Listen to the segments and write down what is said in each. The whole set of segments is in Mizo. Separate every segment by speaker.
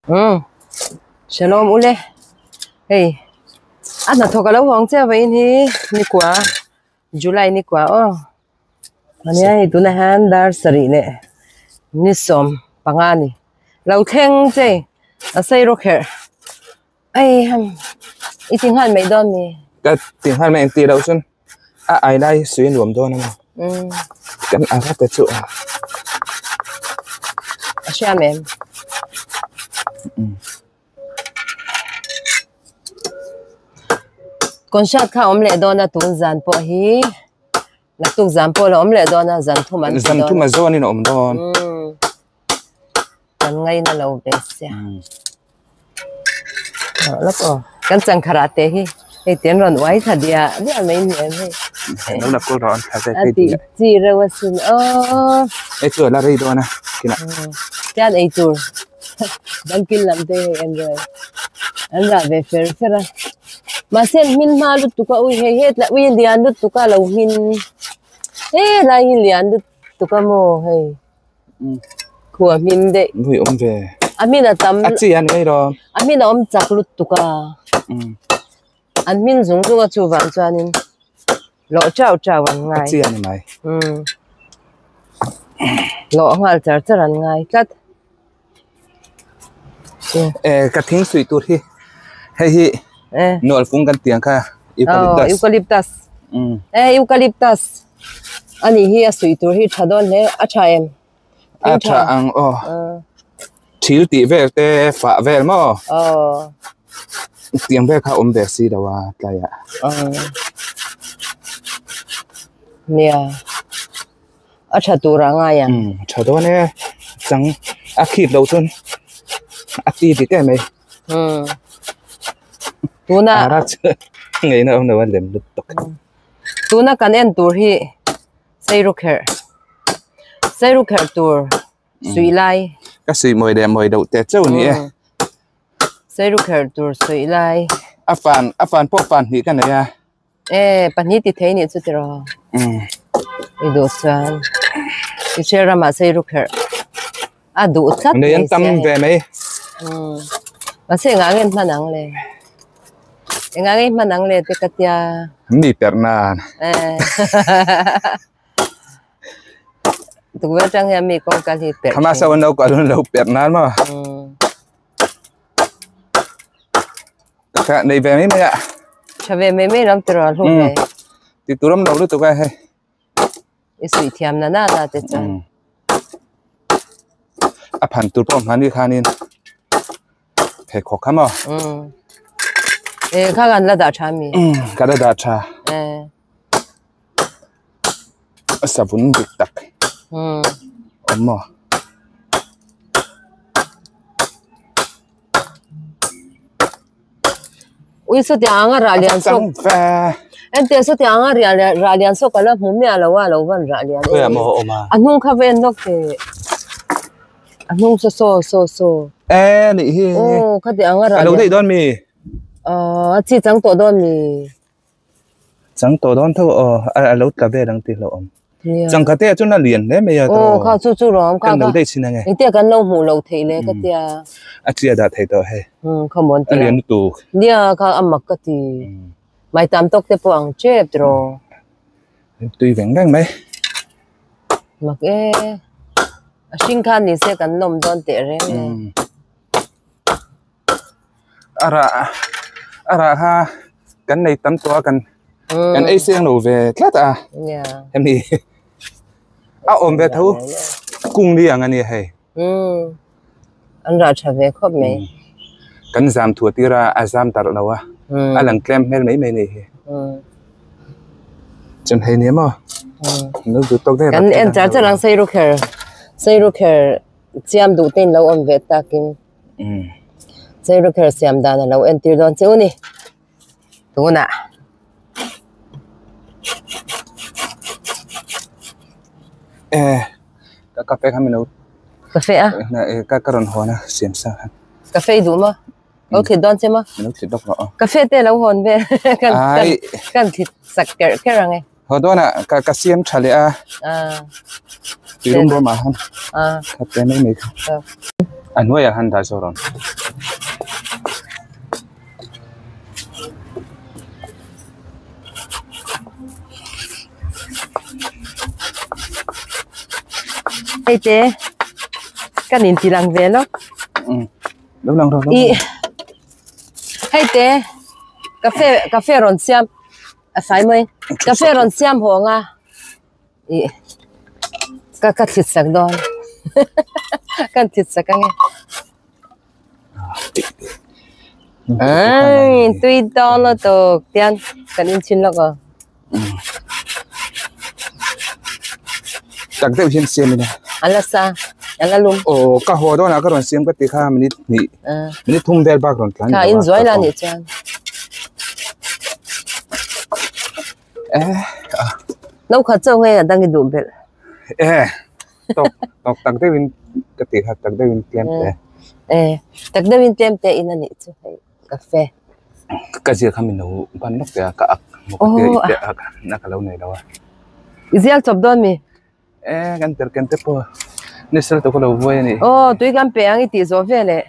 Speaker 1: Umm Shalom ule hei a hnathawk alo hawng chiah vawiin hi nikua July nikua aw ania hei tunah hian dar sarih leh ni sawm panga a ni lo thleng che a sei rawk herh hei ham i ti nghal mai dawn mi
Speaker 2: ka ti nghal mai ang tih loh chuan a ai lai hi sui a nuam dawn a ni kan ara te chu
Speaker 1: a hriam em concert kha a awm leh dawn a tun zan pawh hi naktuk zan pawh la awm leh dawn a zan thum an ti dawn
Speaker 2: zan thum a zawn in a awm dawn
Speaker 1: kan ngaina lo ve sia lawk aw kan changkharah te hi hei te an rawn uai thla diah diah mai ni em hei
Speaker 2: lo la kawl rawh an thla ve
Speaker 1: a tih chi reuh asin aw
Speaker 2: hei chu a la rei dawn a kinah
Speaker 1: tian ei tur bangkil lam te hei en ruai an rah ve fer fer a mahse an hmin hma lutuk a ui hei hetla ui a lian lutuk a lo hmin helai hi lian lutuk a maw hei. Khua hmin daih.
Speaker 2: Vui awm ve.
Speaker 1: A hmin a tam.
Speaker 2: A chi a ni mai lo.
Speaker 1: A hmin a awm chak lutuk a. An hmin zung zung a chuvang chuanin lawh chau chau an ngai.
Speaker 2: A chi a ni mai.
Speaker 1: Lawh nghal char char an ngai tlat.
Speaker 2: E ka thing suih tur hi hei hi nual fung kan tiang kha eucalyptus.
Speaker 1: Eucalyptus. E eucalyptus. Ani hi a suih tur hi tha dawn hle a tha em?
Speaker 2: A tha ang aw. Thil tih vel te fah vel maw?
Speaker 1: Aw.
Speaker 2: Tiang vel kha awm ve si lo a tlaiah.
Speaker 1: Nia. A tha tur a ngai ang.
Speaker 2: Umm tha dawn e chang a khit loh chuan a ti dik em mai.
Speaker 1: Umm tuna
Speaker 2: ara chu ngaihna awm lo a lem lutuk.
Speaker 1: Tuna kan en tur hi Sairukherh Sairukherh tur suih lai.
Speaker 2: Ka suih mawi leh mawi loh teh chauh ni e.
Speaker 1: Sairukherh tur suih lai.
Speaker 2: A fan a fan pawh fan hnih ka nei a.
Speaker 1: E pahnih ti thei nih chu tiraw i duh chuan i hre ramah sei ru kherh a duh tlat
Speaker 2: nei an tam ve mai
Speaker 1: mahse engah nge hman ang le engah nge hman ang le te ka tia
Speaker 2: mi perh nan
Speaker 1: e tukverh atang hian mi kawngka hi perh
Speaker 2: khama sawn lo kal hun lo perh nan maw Ka nei ve mai mai a.
Speaker 1: Tha ve mai mai lam tiraw hlawm ve.
Speaker 2: Ti tur awm lo lutuk a hei.
Speaker 1: I suih thiam na na na te chuan.
Speaker 2: A phan tur pawh hmani khanin pheikhawk kha maw.
Speaker 1: E kha kan la dah tha mi.
Speaker 2: Ka la dah tha.
Speaker 1: E.
Speaker 2: A savun dik tak. Awm maw.
Speaker 1: Ui sawtiang anga rah lian sawk engtiang sawtiang anga riah lian rah lian sawk a la hmu miah lo a lo van rah lian em a hnung kha ven lawk teh a hnung saw saw saw saw
Speaker 2: e nih hi
Speaker 1: aw khatiang anga rah
Speaker 2: lian a lo daih dawn mi
Speaker 1: a chi chang tawh dawn mi.
Speaker 2: Chang tawh dawn tho aw a lo tla vel ang tih hlauh awm. Chang kha te ah chuan a lian hle mai a
Speaker 1: aw kha chu chu rawng
Speaker 2: kha kan lo daih chin ange
Speaker 1: engtia kan lo hmuh loh theih le ka tia
Speaker 2: a chi a dah thei tawh hei
Speaker 1: kha mawn
Speaker 2: a lian lutuk
Speaker 1: nia kha a mak ka ti mai tam tawk te pawh ang tep tiraw
Speaker 2: tui veng veng mai
Speaker 1: mak e a hring khan ni se kan lawm dawn teh reng e.
Speaker 2: A rah a rah kha kan nei tam tawh a kan kan ei seng lo ve tlat a hemi a awm ve tho kung ni ang a ni hei
Speaker 1: an rah tha ve khawp mai
Speaker 2: kan zam thu tir a a zam darh lo a a lang tlem hmel mai mai a ni hi chuan hei nia maw lo duh tawk daih
Speaker 1: kan en char char ang sairukher sairukher chiam duh te in lo awm ve takin. Cheirukher siam dan a lo entir dawn che u ni tunah.
Speaker 2: Eh ka cafe kha min lo
Speaker 1: cafe a
Speaker 2: ka ka rawn hawn a siam sa khan
Speaker 1: cafe i duh maw lo thlit dawn che maw
Speaker 2: min lo thlit bawk rawh aw
Speaker 1: cafe te lo hawn vel kan kan thlit sak kerh kerh ang e.
Speaker 2: Haw dawn ah ka ka siam tha leh a. Tui rum rawm ah khan. Khat te mai mai kha. A hnuaiah khan dah zawk rawn.
Speaker 1: Hei te kan in ti lang ve lawk.
Speaker 2: Um lo lang rawh lo.
Speaker 1: I hei te cafe cafe rawn siam a fai mai cafe rawn siam hawng a. Ih ka ka thlit sak dawn kan thlit sak ange ai tui dawn lutuk tian kan inchhin lawk aw
Speaker 2: tak deuh hian siam ila
Speaker 1: an la sa an la lum
Speaker 2: aw ka haw dawn ah ka rawn siam ka ti kha minute hnih minute thum vel bak rawn tlan
Speaker 1: kha in zuai la nih chuan
Speaker 2: Eh ah.
Speaker 1: No khat chauh nge a dang i duh belh.
Speaker 2: Eh tawk tawk tak deuh in ka tih kha tak deuh in tlem te.
Speaker 1: Eh tak deuh in tlem te in a nih chu hei cafe.
Speaker 2: Ka zir kha min lo ban lawk teh a ka ak maw ka tia i te ak na ka lo nei lo a.
Speaker 1: I zial chawp dawn mi?
Speaker 2: Eh kan ter ken te pawh ni sel te ka lo vuai a ni.
Speaker 1: Aw tui kan pe ang i tih zawh veleh.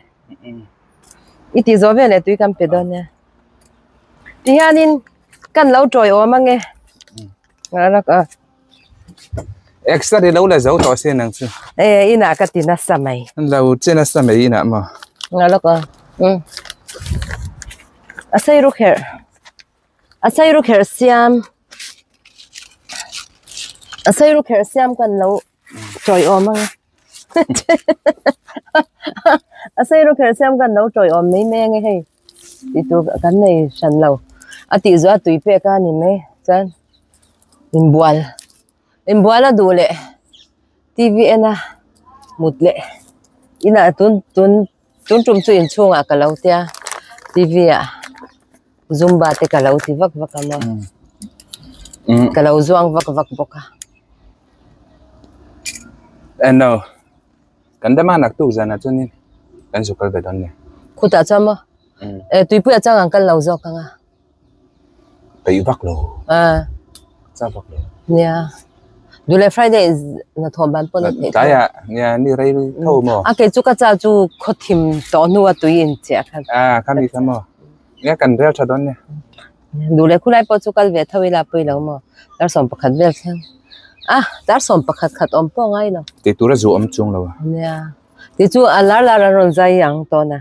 Speaker 1: I tih zawh veleh tui kan pe dawn nia. Tihianin kan lo tawiawm ange. Ngarak a.
Speaker 2: Extra ri lo la zo tawh se nang chu.
Speaker 1: Eh inah ka ti nasa mai.
Speaker 2: Lo che nasa mai inah maw.
Speaker 1: Ngarak a. A sei ru kherh. A sairu kherh siam a sairu kherh siam kan lo tawiawm ang a sairu kherh siam kan lo tawiawm mai mai ange hei tih tur kan nei hran lo a tih zawh a tui pek a ni mai chuan inbual inbual a duh leh T_V en a mut leh inah tun tun. Tun tum chu inchhungah ka lo tia T_V ah zumba te ka lo ti vak vak a maw ka lo zuang vak vak bawk a.
Speaker 2: Eno kan dama naktuk zanah chuanin kan zu kal ve dawn nia.
Speaker 1: Khutah chuan maw eh tuipuiah chuan an kal lo zawk ang a.
Speaker 2: Peih vak lo.
Speaker 1: Ah.
Speaker 2: Cha vak lo.
Speaker 1: Nia. Dule Friday na thawm ban pawh na theih.
Speaker 2: Tlai ah nia ni rei tho maw.
Speaker 1: A kei chu ka cha chu khaw thim tawh hnu a tui in chiah khan.
Speaker 2: Ah khami kha maw. Nia kan rel tha dawn nia.
Speaker 1: Dule khulai pawh chu kal ve tho ila pui lo maw. Dar 11 vel thleng. Ah dar 11 khat awm pawh ngai lo.
Speaker 2: Tih tur a zu awm chung lo.
Speaker 1: Nia. Ti chu a lar lar a rawn zai ang tawn a.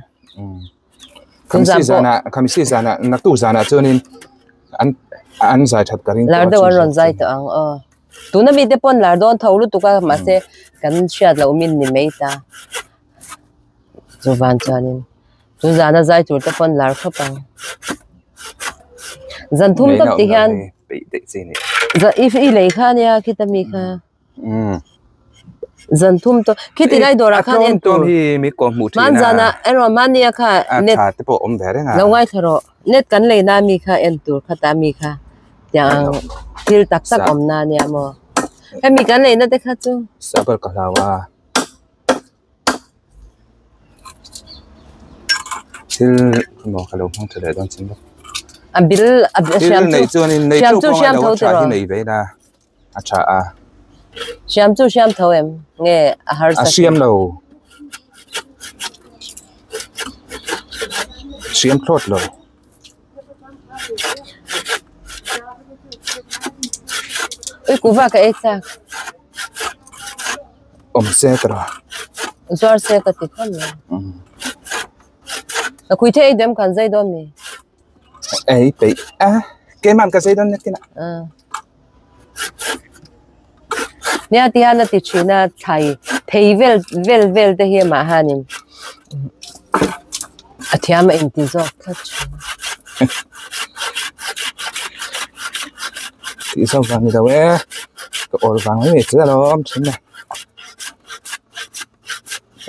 Speaker 2: Khamsi zana khamsi zana naktuk zana chuanin an an zai that ka ring
Speaker 1: lar deuh an rawn zai tawh ang aw tuna mite pawn lar dawn tho lutuk a mahse kan hriat loh min ni mai ta chuvan chuanin chu zana zai tur te pawn lar khawp ang zan thum tak ti hian i lei kha nia khita mi kha Zan thum tawh khiti lai dawrah khan en tur hman zanah erawh mahnia kha net lo ngaithla rawh net kan lei na mi kha en tur khata mi kha tiang ang thil tak tak awm na ania maw hemi kan lei na te kha chu.
Speaker 2: Sabar ka hlau a thil emaw ka lo hmang tha leh dawn chin bawk.
Speaker 1: A bil a hriam chu hriam chu hriam tho tiraw.
Speaker 2: A tha a.
Speaker 1: Hriam chu hriam tho em? Nge a harsa?
Speaker 2: A hriam lo. Hriam thlawt lo.
Speaker 1: Ui kuva ka ei chak.
Speaker 2: Awm se ka ra.
Speaker 1: Zuar se ka ti khawm lo. Ka kui the ei dem kan zai dawn mi.
Speaker 2: Ei peih a. Keimah ka zai dawn nakin a.
Speaker 1: Nia ti hian a ti thin a thlai thei vel vel vel te hi amah hianin a thiam a inti zawk tlat thin.
Speaker 2: Tih zawk vang ni lo e ka awl vang mai mai che alawm thin a.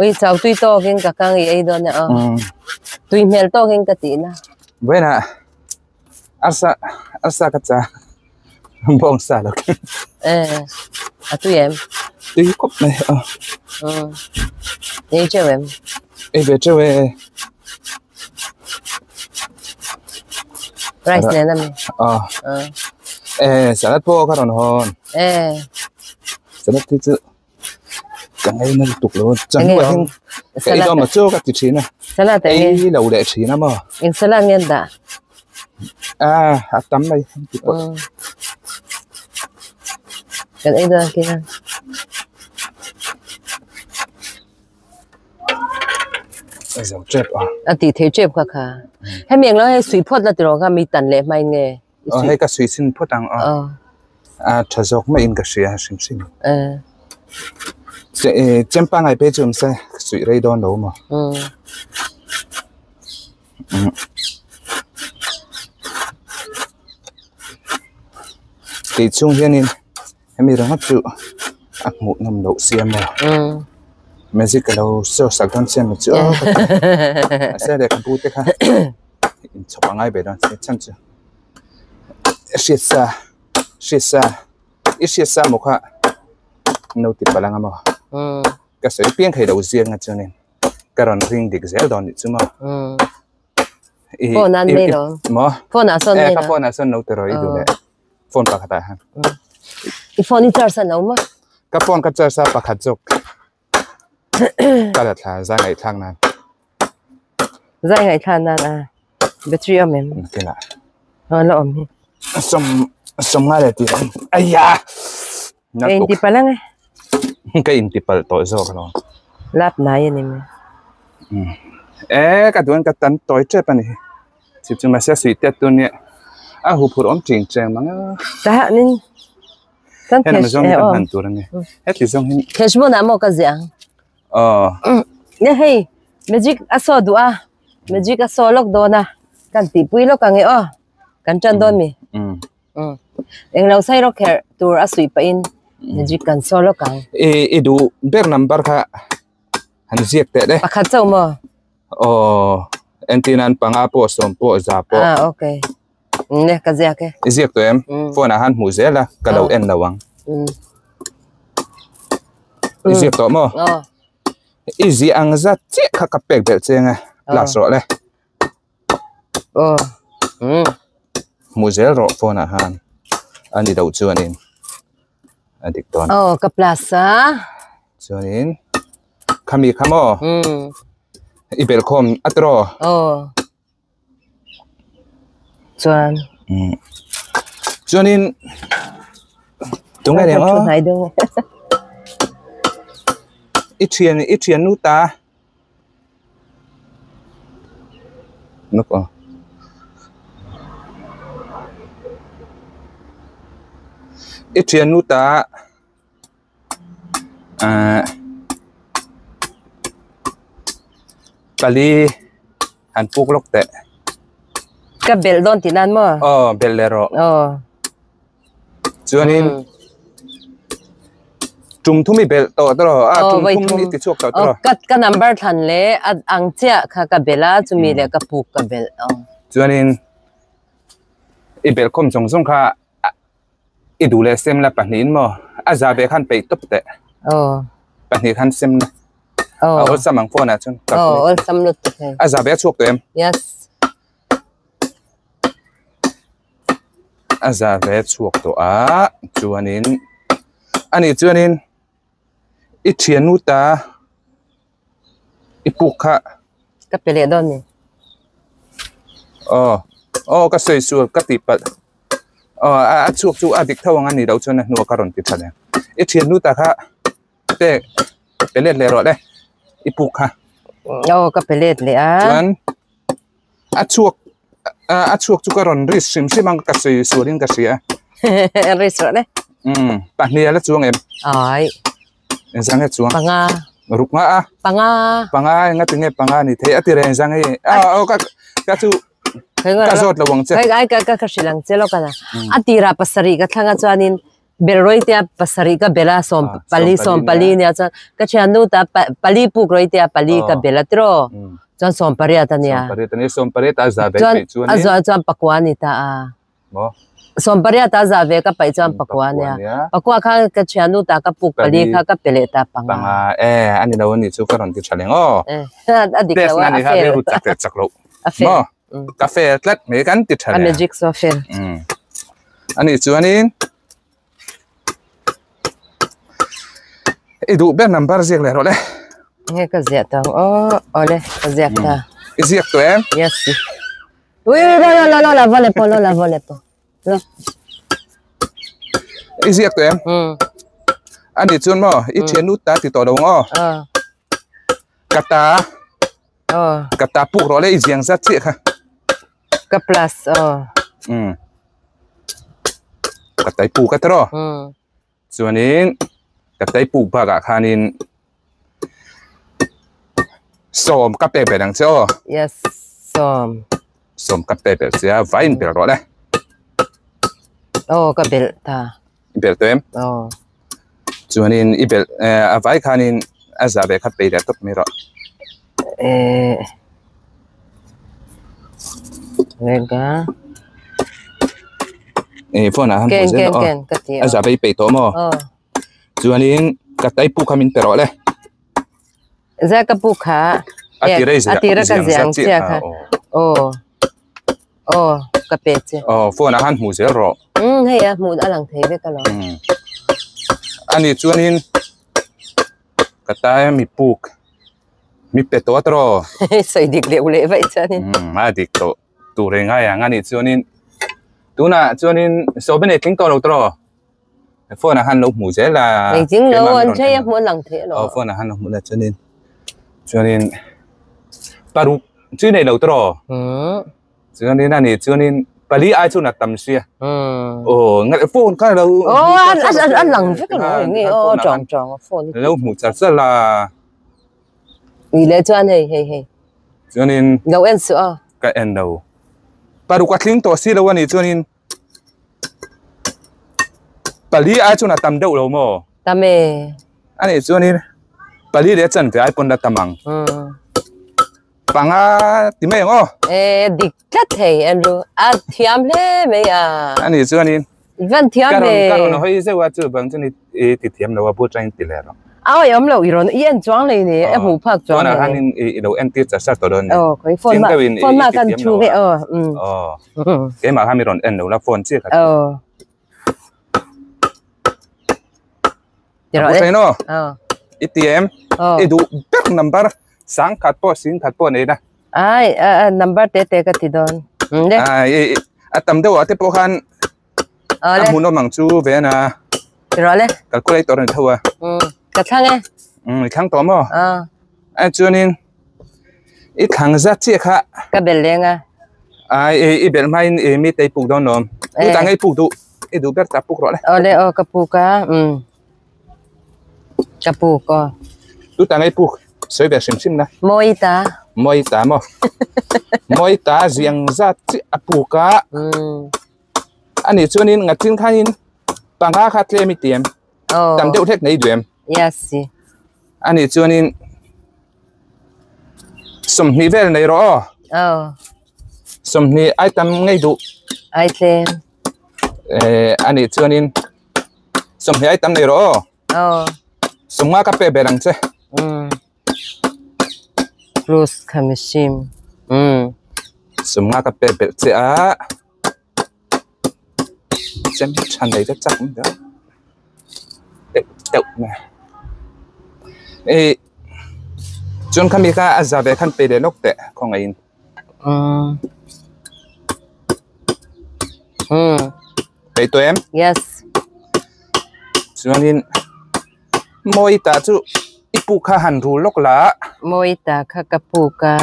Speaker 1: Ui chau tui tawkin ka kang i ei dawn e aw. Tui hmel tawkin ka tih na.
Speaker 2: Vawiinah Arsa arsa ka cha bawng sa lo khin.
Speaker 1: Eh a tui em?
Speaker 2: Tui khawp mai a.
Speaker 1: Ei teuh em?
Speaker 2: Ei ve teuh e.
Speaker 1: Rice nen ami?
Speaker 2: Ah. Eh salad pawh ka rawn hawn.
Speaker 1: Eh.
Speaker 2: Salad hi chu. Ka ngai na lutuk lo chawhnu ah hian ka ei dawn maw chu ka ti thin a
Speaker 1: salad
Speaker 2: ei lo leh thin a maw
Speaker 1: eng salad nge an dah
Speaker 2: a a tam mai an ti pawh
Speaker 1: kan ei dawn khi
Speaker 2: a zo tep a
Speaker 1: a tih thei tep kha kha hemi englo hei sui phawt la tiraw kha mi tan leh hmain nge
Speaker 2: Aw hei ka sui chhin phawt ang aw. A tha zawk mai in ka hria hrim hrim. Chempa ngai phei chu awm se ka suih rei dawn lo maw. Kei chhung hianin hemi ringawt chu a hmuh nawm loh sia maw. Magic a lo show sak dawn chian lo chu aw ka ti. Mahse lehkhabu te kha. Inchhawp a ngai ve dawn se chhan chu hriat sa hriat sa i hriat sa maw kha no ti palh anga maw ka sawi piang thei lo ziak nga chuanin ka rawn ring dik zel dawn nih chu maw
Speaker 1: phone ah an nei lo
Speaker 2: maw
Speaker 1: phone ah sawn
Speaker 2: nei ka phone ah sawn no ti rawh i duh leh phone pakhat ah hian
Speaker 1: i phone i charge a no maw
Speaker 2: ka phone ka charge a pakhat zawk Ka la thla zai ngaihthlak nan.
Speaker 1: Zai ngaihthlak nan a battery awm em?
Speaker 2: Nakinah.
Speaker 1: Aw la awm hi.
Speaker 2: Sawm sawm nga leh tih aiya.
Speaker 1: Ka inti palh ang e.
Speaker 2: Ka inti palh tawh zawk alawm.
Speaker 1: Lap nai a ni mai.
Speaker 2: E ka duan ka tan tawi tep a ni hi. Chu chu mahse suih tet tur nia a huphurh awm ching cheng mang a.
Speaker 1: Tah nin
Speaker 2: Kan cash eh aw. Hman tur ani. Heti zawng hin.
Speaker 1: Cash hmun ah maw ka ziah ang.
Speaker 2: Aw.
Speaker 1: Ne hei magic a saw duh a. Magic a saw lawk dawn a. Kan tih pui lawk ang e aw. Kan tan dawn mi. Eng lo sai rawk kher tur a suih pah in magic kan saw lawk ang.
Speaker 2: I i duh ber number kha han ziak teh le.
Speaker 1: Pakhat chauh maw?
Speaker 2: Aw. Entirnan panga pawh sawm pawh za pawh.
Speaker 1: Ah okay. Ne ka ziak e.
Speaker 2: I ziak tawh em? Phone ah han hmuh zel a, ka lo en lo ang. I ziak tawh maw? I ziah ang zat chiah kha ka pek belh cheng a, class rawh le. Hmuh zel rawh phone ah han a ni loh chuanin a dik dawn.
Speaker 1: Aw ka plus a.
Speaker 2: Chuanin khami kha maw? I belhkhawm a tiraw?
Speaker 1: Aw. Chuan.
Speaker 2: Chuanin tunge reng aw. I thian i thian nu ta. Nuk aw. I thian nu ta. Ahh pali han puk lawk teh.
Speaker 1: Ka belh dawn tih nan maw?
Speaker 2: Aw belh leh rawh.
Speaker 1: Aw.
Speaker 2: Chuanin tum thum i belh tawh tawh a tum thum i ti chhuak tawh tawh.
Speaker 1: Ka ka number thlan leh a ang chiah kha ka belh a chumi leh ka puk ka belh aw.
Speaker 2: Chuanin i belh khawm zawng zawng kha I duh leh sem la pahnihin maw? A za ve khan peih tawp teh.
Speaker 1: Aw.
Speaker 2: Pahnih khan sem la.
Speaker 1: Aw.
Speaker 2: A awlsam ang phone ah chuan.
Speaker 1: Aw, awlsam lutuk hei.
Speaker 2: A za ve a chhuak tawh em?
Speaker 1: Yes.
Speaker 2: A za ve a chhuak tawh a, chuanin ani chuanin i thiannu ta i puk kha.
Speaker 1: Ka pe leh dawn ni.
Speaker 2: Aw, aw ka sawi sual ka tih palh. Aw a chhuak chu a dik tho ang a ni loh chuan a hnua ka rawn ti tha leh. I thiannu ta kha te pe let leh rawh le i puk kha.
Speaker 1: Aw ka pe let leh a.
Speaker 2: Chuan a chhuak a chhuak chu ka rawn risk hrim hrim ang ka sawi sual in ka hria.
Speaker 1: Risk rawh le.
Speaker 2: Um pahnih a la chuang em?
Speaker 1: Ai.
Speaker 2: Engzang nge chuang?
Speaker 1: Panga.
Speaker 2: Ruk nga a.
Speaker 1: Panga.
Speaker 2: Panga enga tinge panga ni thei a ti reng zang hei. A aw ka ka chu ka zawt lo ang che.
Speaker 1: Hei ai ka ka ka hrilh ang che lawk ana. A tira pasarih ka thlanga chuanin Belroitea pasarih ka bela sawm pali sawm pali nia chuan ka thiannu ta pali puk roitea pali ka bela tiraw chuan sawm pariat ania.
Speaker 2: Sawm pariat ania sawm pariat a za ve peih chuan
Speaker 1: a zuah chuan pakua a ni ta a.
Speaker 2: Maw?
Speaker 1: Sawmpariat a za ve ka paih chuan pakua ania. Pakua kha ka thiannu ta ka puk pali kha ka pe leh ta panga.
Speaker 2: Panga e a ni lo a ni chu ka rawn ti tha leng aw.
Speaker 1: A dik lo a a fail.
Speaker 2: Chak leh chak loh.
Speaker 1: A fail.
Speaker 2: Maw? Ka fail tlat mai kan ti tha leh.
Speaker 1: A magic chu a fail.
Speaker 2: A nih chuanin. I duh ber number ziak leh rawh le.
Speaker 1: Nge ka ziah tawh ang aw awle ka ziak ta.
Speaker 2: I ziak tawh em?
Speaker 1: Yes. Ui ui lo lo lo la vawle pawh lo la vawle pawh lo.
Speaker 2: I ziak tawh em? Ani chuan maw i thiannu ta ti tawh lo ang aw. Ka ta ka ta puk rawh le i ziang zat chiah kha.
Speaker 1: Ka plus aw.
Speaker 2: Ka tai puk a tiraw. Chuanin ka tai puk bakah khanin sawm ka pek ber ang che aw.
Speaker 1: Yes, sawm.
Speaker 2: Sawm ka pek ber che a, vai in bel rawh le.
Speaker 1: Aw, ka belh ta.
Speaker 2: I belh tawh em?
Speaker 1: Aw.
Speaker 2: Chuanin i belh a vai khanin a za ve kha pei leh tawp mai rawh.
Speaker 1: Eh. Rega.
Speaker 2: Eh, phone ah han
Speaker 1: Ken ken ken ka ti.
Speaker 2: A za ve pei tawh maw?
Speaker 1: Aw.
Speaker 2: Chuanin ka tai pu kha min pe rawh le.
Speaker 1: Za ka pu kha.
Speaker 2: A tira i
Speaker 1: A tira ka ziang chia kha. Aw. Aw, ka pe che.
Speaker 2: Aw, phone ah han hmu zel rawh.
Speaker 1: Hei a hmu a lang thei vek alawm.
Speaker 2: Ani chuanin ka tai a mi puk. Mi pe tawh a tawh.
Speaker 1: Sawi dik leh uleh vaih chuanin.
Speaker 2: A dik tawh tur e ngai ang a nih chuanin tunah chuanin sawbe nei tling tawh lo tawh phone ah khan lo hmu zel a.
Speaker 1: Nei tling lo an thei a hmu a lang thei alawm.
Speaker 2: Aw phone ah khan lo hmu la chuanin chuanin paruk chu nei lo tawh. Chuanin a nih chuanin pali ai chuan a tam sia. Aw nge phone kha lo
Speaker 1: Aw a a lang vek alawm eng nge aw tawng tawng a phone
Speaker 2: lo hmu char char la.
Speaker 1: Ui leh chuan hei hei hei.
Speaker 2: Chuanin
Speaker 1: lo en suh aw.
Speaker 2: Ka en lo. Paruk a tling tawh si lo a nih chuanin pali ai chuan a tam deuh lo maw?
Speaker 1: Tam e.
Speaker 2: A nih chuanin pali leh chanve ai pawn la tam ang. Panga ti mai ang aw.
Speaker 1: E dik tlat thei Andrew. A thiam hle mai a.
Speaker 2: A nih chuanin.
Speaker 1: Van thiam ve.
Speaker 2: Ka rawn hawi zeuh a chu bang chuan i ti thiam lo a bu atangin ti leh rawh.
Speaker 1: A awih awm lo i rawn i en chuang lei ni a hmuh phak chuang
Speaker 2: lei ni. Phone ah khan i lo en tir char char tawh dawn ni.
Speaker 1: Aw khawi phone mah phone mah kan thu ve aw.
Speaker 2: Aw. Keimah khan i rawn en lo la phone chiah kha.
Speaker 1: Aw. Ti rawh
Speaker 2: le. Aw. I ti em? I duh ber number Sang khat pawh sing khat pawh nei la.
Speaker 1: Ai a number te te ka ti dawn. Le.
Speaker 2: Ai a tam deuh ah te pawh khan a hmuhnawm ang chu ve na.
Speaker 1: Ti rawh le.
Speaker 2: Calculator a ni tho a.
Speaker 1: Ka thlang e.
Speaker 2: I thlang tawh maw? A chuanin i thlang zat chiah kha.
Speaker 1: Ka bel leng a.
Speaker 2: Ai i bel hmain i mi te i puk dawn lawm. Tu tang i puk duh i duh ber ta puk rawh le.
Speaker 1: Aw le aw ka puk a. Ka puk aw.
Speaker 2: Tu ta ngai puk sawi ve hrim hrim na.
Speaker 1: Mawi ta.
Speaker 2: Mawi ta maw. Mawi ta ziang zat chi a puk a. Ani chuanin ngachin khanin panga kha tlem i ti em. Tam deuh hlek nei duh em.
Speaker 1: Yes.
Speaker 2: Ani chuanin sawmhnih vel nei rawh aw.
Speaker 1: Aw.
Speaker 2: Sawmhnih ai tam ngei duh.
Speaker 1: Ai tlem.
Speaker 2: Eh ani chuanin Sawmhnih ai tam nei rawh aw.
Speaker 1: Aw.
Speaker 2: Sawmnga ka pe ber ang che.
Speaker 1: Um. Plus kha mihrim. Um.
Speaker 2: Sawmnga ka pe ber che a. Chem tha nei te chak awm deuh. Deuh deuh mai. Ei chuan khami kha a za ve khan pe leh lawk teh khawngaihin.
Speaker 1: Um. Um.
Speaker 2: Peih tawh em?
Speaker 1: Yes.
Speaker 2: Chuanin mawi ta chu i puk kha han ru lawk la.
Speaker 1: Mawi ta kha ka puk a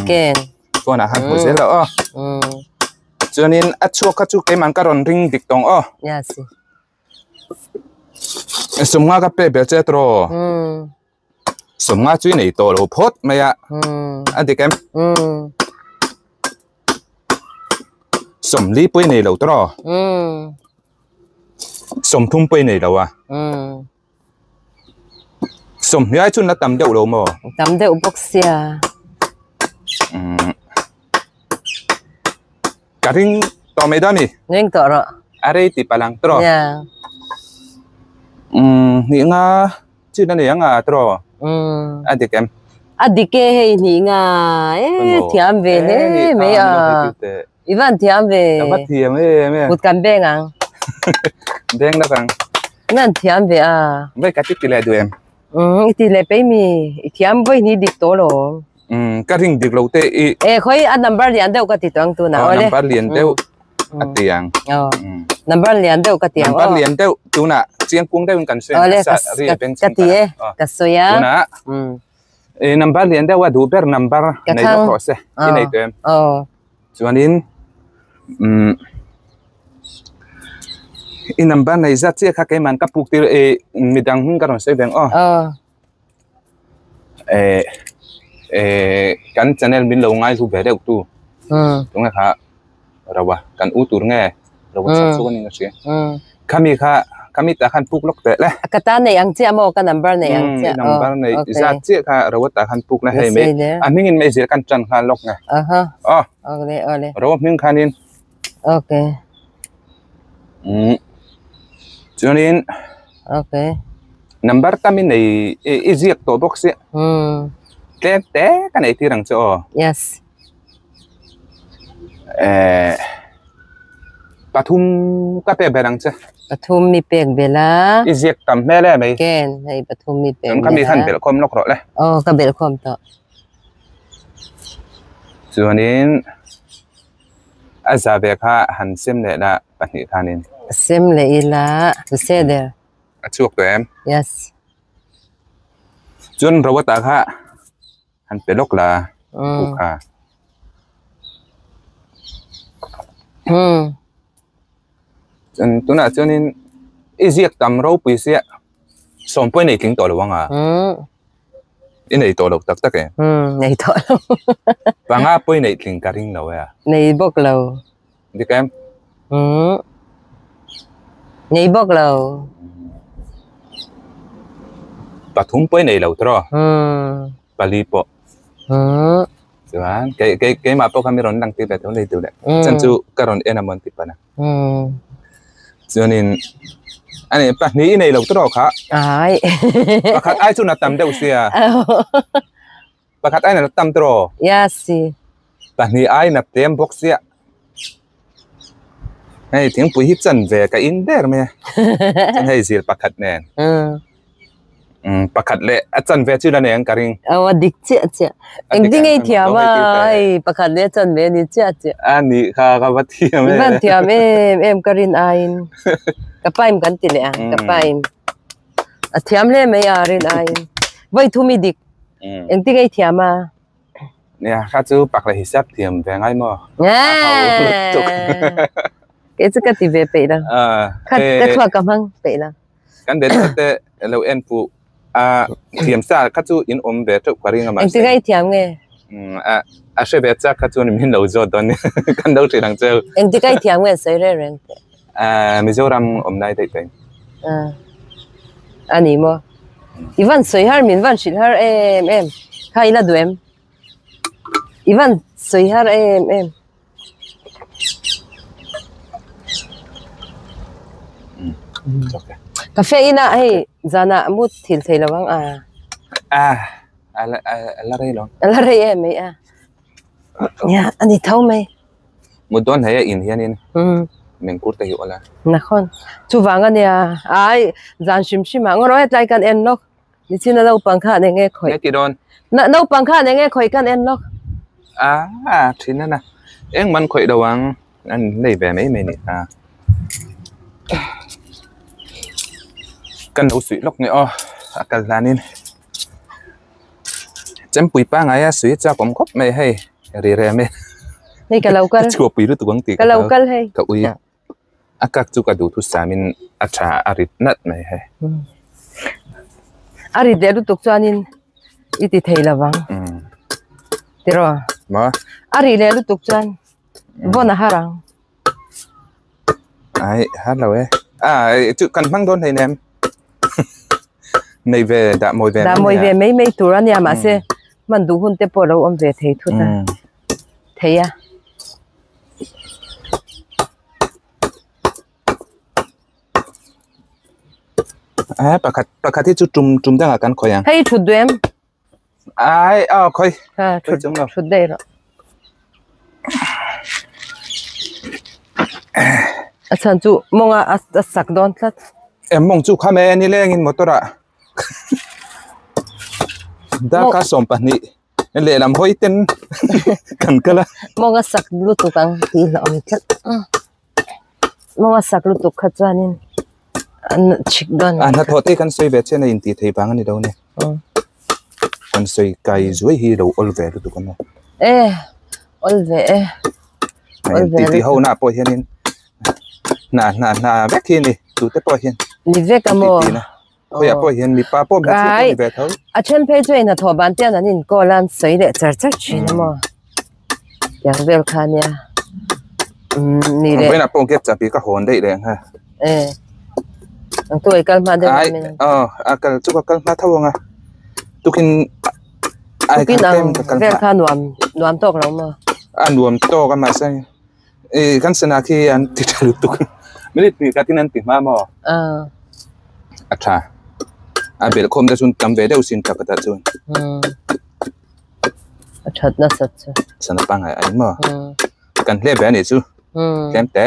Speaker 1: ken.
Speaker 2: Phone ah han hmu zel lo aw. Chuanin a chhuak kha chu keimah ka rawn ring dik tawng aw.
Speaker 1: Yes.
Speaker 2: Sumnga ka pe ber che tawh. Sumnga chu i nei tawh lo phawt mai a. A dik em? Sawmli pawh i nei lo tawh raw? Sawmthum pawh i nei lo a. Sawmhnih ai chuan la tam deuh lo maw?
Speaker 1: Tam deuh bawk sia.
Speaker 2: Ka ring tawh mai dawn a ni.
Speaker 1: Ring tawh rawh.
Speaker 2: A rei ti palang tawh raw?
Speaker 1: Yeah.
Speaker 2: Hnih nga chin a ni ang a tawh raw? A dik em?
Speaker 1: A dik e hei hnih nga e thiam ve hle mai a. I van thiam ve.
Speaker 2: Ka va thiam em em.
Speaker 1: Kut kan beng ang.
Speaker 2: Beng lak ang.
Speaker 1: I van thiam ve a.
Speaker 2: Vai ka ti ti leh duh em?
Speaker 1: I ti leh pei mi i thiam vawi ni dik tawh lo.
Speaker 2: Ka ring dik lo te i.
Speaker 1: E khawi a number lian deuh ka ti tawh ang tunah
Speaker 2: awle. Number lian deuh a ti ang.
Speaker 1: Number lian deuh ka ti ang.
Speaker 2: Number lian deuh tunah chiang kung deuhin kan sawi ang.
Speaker 1: Awle ka ti e ka sawi a.
Speaker 2: Tunah e number lian deuh a duh ber number nei lawk rawh se i nei tawh em. Chuanin i number nei zat chiah kha keimah ka puk tir e midang hming ka rawn sawi ve ang aw. Eh eh kan channel min lo ngai hlu ve deuh tu tunge kha rawa kan u tur nge rawa chak chu ka ni ka hria khami kha khami tah khan puk lawk teh le
Speaker 1: ka ta nei ang chiah maw ka number nei ang chiah
Speaker 2: number nei zat chiah kha rawa tah khan puk la hei mai a hming in mai zir kan tan nghal lawk nge
Speaker 1: aha
Speaker 2: aw
Speaker 1: ole ole
Speaker 2: rawa hming khanin
Speaker 1: okay
Speaker 2: chuanin
Speaker 1: okay
Speaker 2: number tam in nei i ziak tawh bawk sia tlem te ka nei tir ang chu aw
Speaker 1: yes
Speaker 2: eh pathum ka pek ber ang che
Speaker 1: pathum mi pek bela
Speaker 2: i ziak tam hmel em mai
Speaker 1: ken hei pathum mi pek
Speaker 2: chuan khami khan belh khawm lawk rawh le
Speaker 1: aw ka belh khawm tawh
Speaker 2: chuanin A za ve kha han sem leh la pahnih khanin.
Speaker 1: Sem leh ila chu se der.
Speaker 2: A chhuak tawh em?
Speaker 1: Yes.
Speaker 2: Chuan Rawata kha han pe lawk la pu kha. Chuan tunah chuanin i ziak tam ropui sia sawm pawh i nei tling tawh lo ang a. I nei tawh lo tak tak e.
Speaker 1: Umm nei tawh lo.
Speaker 2: Panga pawh i neih tling ka ring lo e a.
Speaker 1: Nei bawk lo.
Speaker 2: Dik em?
Speaker 1: Umm nei bawk lo.
Speaker 2: Pathum pawh i nei lo tawh.
Speaker 1: Umm.
Speaker 2: Pali pawh.
Speaker 1: Umm.
Speaker 2: Chuan kei kei keimah pawh kha mi rawn lang tir ve tho nei tur leh. Chan chu ka rawn en a mawn ti pana. Chuanin ani pahnih i nei lo tawh kha.
Speaker 1: Ai.
Speaker 2: Pakhat ai chu na tam deuh sia. Pakhat ai na tam tawh.
Speaker 1: Ya si.
Speaker 2: Pahnih ai na tlem bawk sia. Hei thingpui hi chan ve ka in ber mai a. Chuan hei zir pakhat nen. Umm pakhat leh a chan ve chu la nei ang ka ring.
Speaker 1: Aw a dik chiah chiah. Engtin nge i thiam a hei pakhat leh a chan ve a ni chiah chiah.
Speaker 2: A nih kha ka va thiam em.
Speaker 1: I van thiam em em ka rin aiin. Ka paim kan ti leh ang ka paim. A thiam hle mai a rin aiin. Vawi thum i dik. Engtin nge i thiam a?
Speaker 2: Nia kha chu pak leh hisap thiam ve ngai maw? A hau lutuk.
Speaker 1: Kei chu ka ti ve peih lo. Kha ka thluak ka hmang peih lo.
Speaker 2: Kan be tawh te lo en pu a thiam sa kha chu in awm ve teuh ka ring a mahse.
Speaker 1: Engtin nge i thiam nge?
Speaker 2: A a hre ve chak kha chuan min lo zawt dawn nia kan lo ṭhin ang cheu.
Speaker 1: Engtin nge i thiam nge sawi reng reng teh.
Speaker 2: Mizoram awm lai daih tawh in.
Speaker 1: A ni maw? I van sawi har min van hrilh har em em kha i la duh em? I van sawi har em em. Cafe inah hei zanah mut thil thei lo ang a.
Speaker 2: A a la rei lo.
Speaker 1: A la rei em mai a. Nia a ni tho mai.
Speaker 2: Mut dawn hei a in hianin mengkur te hi awl a.
Speaker 1: Nakhawn chuvang a nia ai zan hrim hrim ah ngaw rawh hetlai kan en lawk. Nichina naupang khan eng nge khawih?
Speaker 2: Nge ti dawn?
Speaker 1: Na naupang khan eng nge khawih kan en lawk?
Speaker 2: Ah, thin a na. Eng man khawih lo ang. An nei ve mai mai ni kha. Kan lo suih lawk nge aw. A kal hlanin. Chempui pangai a suih chak awm khawp mai hei. Ri rem e.
Speaker 1: Hei ka lo kal.
Speaker 2: Ka chhuah pui lutuk ang tih
Speaker 1: ka lo kal hei.
Speaker 2: Ka ui. A kak chu ka duhthu samin a tha a rit nalh mai hei.
Speaker 1: A rit leh lutuk chuanin i ti thei lo vang. Tiraw?
Speaker 2: Maw?
Speaker 1: A rit leh lutuk chuan vawn a har ang.
Speaker 2: Ai har lo e. A chu kan hmang dawn hleinem. Nei ve dah mawi ve mai.
Speaker 1: Dah mawi ve mai mai tur a nia mahse hman duh hun te pawh lo awm ve thei thut a. Thei a.
Speaker 2: Eh pakhat pakhat hi chu tum tum dangah kan khawi ang.
Speaker 1: Hei thut duh em?
Speaker 2: Ai aw khawi.
Speaker 1: Ha thut
Speaker 2: chung lo.
Speaker 1: Thut daih rawh. A chhan chu mawng a a sak dawn tlat.
Speaker 2: Em mawng chu kham e nilengin motor ah. Darkar 12 lehlam hawi ten kan kal a.
Speaker 1: Mawnga sak lutuk ang tih hlauh awm tlat. Mawnga sak lutuk kha chuanin an chhik dawn.
Speaker 2: A hnathawh te kan sawi ve chian a intih theih vang a ni lo ni. Kan sawi kai zuai hi lo awl ve lutuk a maw?
Speaker 1: E, awl ve e. Awl ve
Speaker 2: Titi ho na pawh hianin hna hna hna vek hi a ni tute pawh hian.
Speaker 1: Ni vek a maw?
Speaker 2: Khawiah pawh hian mipa pawh hmeichhia pawh ni ve tho.
Speaker 1: A then phei chu inhnathawh ban te hian an inkawl a, an sawi leh char char thin a maw? Tiang vel kha nia. Ni leh.
Speaker 2: Vawiinah pawh gate chahbi ka hawn daih leh ang ha.
Speaker 1: E. Ang tu ei kal hma deuh
Speaker 2: Ai, aw, a kal chu ka kal hma tho ang a. Tukin ai
Speaker 1: Tukin ang vel kha nuam nuam tawk lo maw?
Speaker 2: A nuam tawk a mahse e kan sana khi an ti tha lutuk. Minute hnih khatin an ti hma maw?
Speaker 1: A.
Speaker 2: A tha. A belh khawm te chuan tam ve deuh sin tak atah chuan.
Speaker 1: A that nasat chu.
Speaker 2: Sana pangai ai maw? Kan hle ve a nih chu. Tlem te.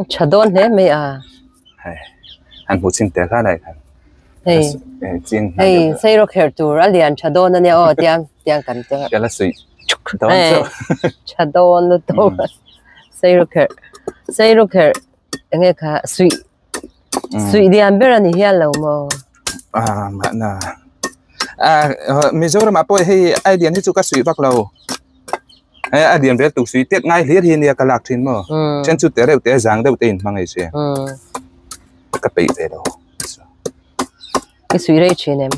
Speaker 1: Tha dawn hle mai a.
Speaker 2: Hei an hmu chin tel hlai khan.
Speaker 1: Hei hei sei rawk her tur a lian tha dawn ania aw tiang tiang kan te.
Speaker 2: Kala sui dawn chu.
Speaker 1: Tha dawn lutuk. Sei rawk her sei rawk her enge kha sui Suih lian ber a ni hial lo maw?
Speaker 2: Ah, mahna. Ah, Mizoram ah pawh hei ai lian hi chu ka suih vak lo. Hei a lian vel tuk suih tet ngai hlir hi nia ka lak thin maw? Then chu te reuh te zang deuh te in hmang ei sia. Ka peih ve lo.
Speaker 1: I suih rei thin em?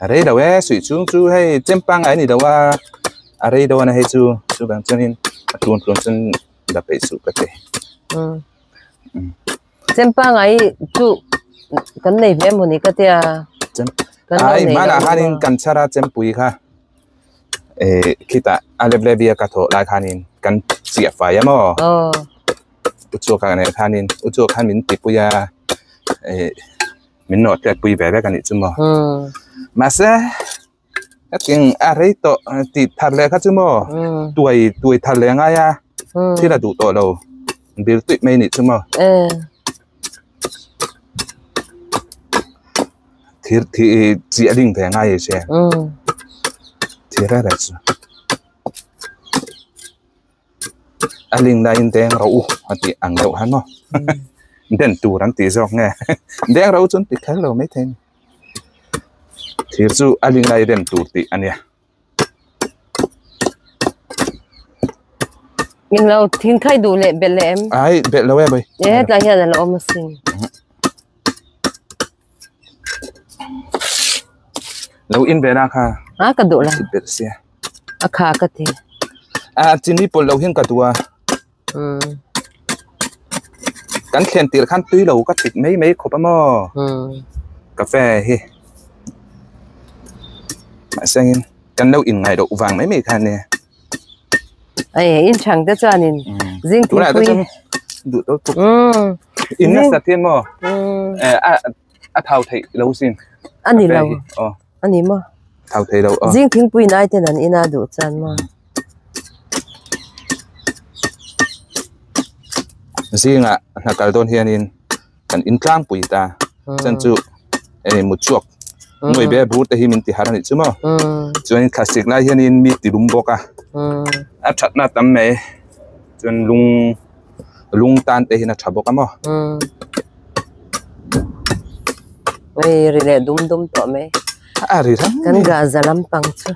Speaker 2: A rei lo e, suih chung chu hei chempang ai ni lo a. A rei dawn a hei chu, chuvang chuanin a tun tun chuan la peih suh ka ti.
Speaker 1: Chempangai chu kan nei ve emaw ni ka tia.
Speaker 2: Chem ai hmanah khanin kan chhar a chempui kha eh khitah a lep lep bia ka thawh lai khanin kan chiah fai a maw uchuak ah nen khanin uchuak khan min tipui a eh min nawh hriat pui ve vek a nih chu maw mahse Hetiang a rei tawh tih thar leh kha chu maw tuai tuai thar leh a ngai a thil a duh tawh lo bil tuih mai a nih chu maw thir thi chi a ding ve ngai e che thir a reh chu a ling laiin deng ro u a tih ang deuh han maw den tur an tih zawk nge deng ro chu an ti kher lo maithei a ni. Thir chu a ling lai rem tur tih a nia.
Speaker 1: Min lo thing khai duh leh belh leh em?
Speaker 2: Ai belh lo e bai.
Speaker 1: E hetlai hian a lo awm asin.
Speaker 2: Lo in ve la kha.
Speaker 1: A ka duh la.
Speaker 2: Belh sia.
Speaker 1: A kha ka ti.
Speaker 2: A chini pawlh lo hian ka duh a. Kan thlen tir khan tui lo ka tik mai mai khawp a maw cafe hi mahse angin kan lo in ngaih loh vang mai mai kha ania
Speaker 1: Ei in chhang te chuanin zing thingpui
Speaker 2: duh tawk tuk in nasa thian maw a thau theih lo sin
Speaker 1: ani lo ani maw
Speaker 2: thau thei lo
Speaker 1: zing thingpui nai ten an ina duh chuan maw.
Speaker 2: Zingah hna kal dawn hianin kan in tlangpui ta chuan chu hei mut chhuak nuai be bur te hi min ti har a nih chu maw chuanin thlasik lai hianin mi ti lum bawk a a thatna tam mai chuan lung lung tan te hian a tha bawk a maw.
Speaker 1: Hei ri leh dum dum tawh mai
Speaker 2: a ri rang
Speaker 1: kan gaza lampang chu.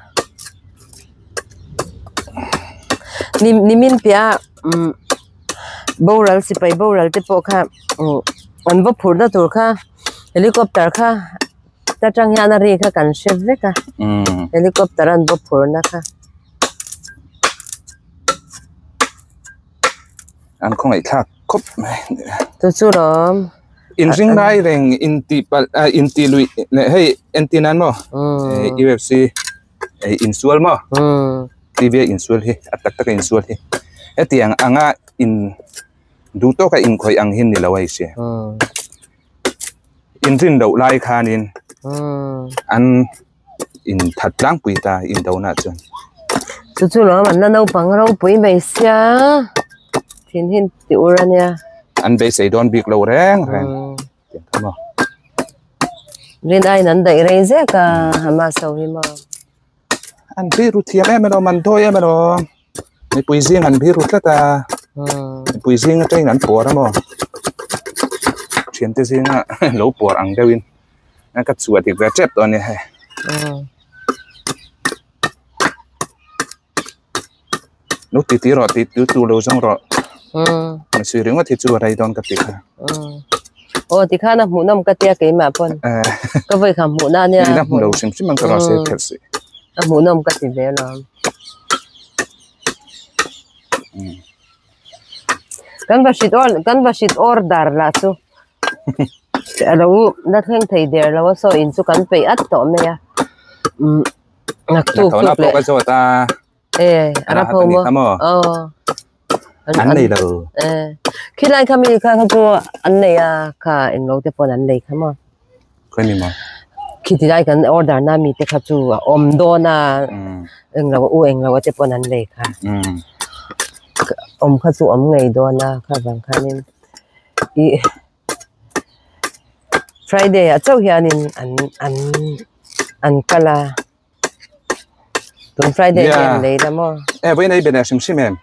Speaker 1: Nimin piah boral sipai boral te pawh kha an va phurh na tur kha helicopter kha ta tang hian a ri kha kan hre vek a helicopter an va phurh na kha.
Speaker 2: An khawngaih thlak khawp mai.
Speaker 1: Chu chu lawm.
Speaker 2: Inring lai reng inti palh inti lui leh hei entir nan maw UFC. Ei insual maw TV a insual hi a tak tak a insual hi hetiang anga in duh tawka inkhawih ang hi ni lo a hria inrin loh lai khanin an inthat tlangpui ta indona chuan.
Speaker 1: Chu chu lawm an la naupang ropui mai sia thin hi ti ur ania.
Speaker 2: An beisei dawn bik lo reng reng. Tiang kha maw.
Speaker 1: Rin aiin an daih rei zek a, Hamas ho hi maw.
Speaker 2: An biru thiam em alawm, an dawi em alawm. Mipui zing an biru tlat a, mipui zing atangin an puar a maw. Thiante zinga lo puar ang deuhin ka chhuah dik ve tep tawh a ni hei. Lo ti ti rawh ti tu tu lo zawng rawh. An sawi ringawt hi chu a rei dawn ka ti kha.
Speaker 1: Aw ti khan a hmuhnawm ka tia keimah pawn. Ka vawi kha hmuhna ania.
Speaker 2: Ina hmu lo hrim hrim ang ka rawn sawi phelh si.
Speaker 1: A hmuhnawm ka ti ve alawm. Kan va hrit or kan va hrit order lah chu a lo la thleng thei der lo a saw in chu kan peih at tawh mai a. Nak tuk tuk leh.
Speaker 2: Ka zawt a.
Speaker 1: Eh, ara pho mo. Oh.
Speaker 2: An nei lo.
Speaker 1: Eh. Khilai kha mi kha kha chu an nei a kha englo te pawn an nei kha mo.
Speaker 2: Khoi mi mo.
Speaker 1: Khiti lai kan order na mi te kha chu a awm dawn a. Englo u englo te pawn an nei kha. Awm kha chu awm ngei dawn a kha vang khanin i Friday ah chauh hianin an an an kal a tun Friday hi an lei la maw
Speaker 2: e vawiin ei be leh hrim hrim em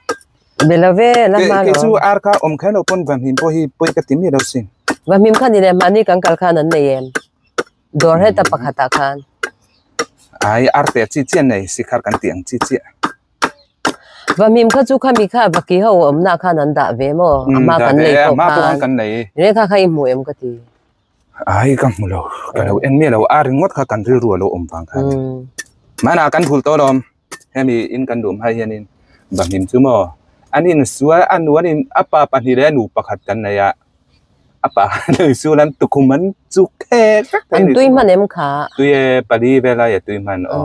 Speaker 1: be lo ve la hma
Speaker 2: lo kei chu ar kha awm kher lo pawn vahmim pawh hi pawi ka ti miah lo sin
Speaker 1: vahmim kha ni leh mahni kan kal khan an nei em dawr heta pakhatah khan
Speaker 2: ai ar te chi chiah nei sikhar kan tih ang chi chiah
Speaker 1: Vahmim kha chu khami kha vaki ho awmna khan an dah ve maw? A hma kan lei pawh khan.
Speaker 2: Kan lei.
Speaker 1: Re kha kha i hmu em ka ti.
Speaker 2: Ai ka hmu lo. Ka lo en miah lo. A ringawt kha kan rilru a lo awm vang khan. Hmanah kan phul tawh alawm. Hemi in kan duh hmai hianin vahmim chu maw an insual a nu an in a pa pahnih leh a nu pakhat kan nei a. A pa sual an tukhum an chuk thek vek
Speaker 1: thei. An tui hman em kha?
Speaker 2: Tui e pali velai a tui hman aw.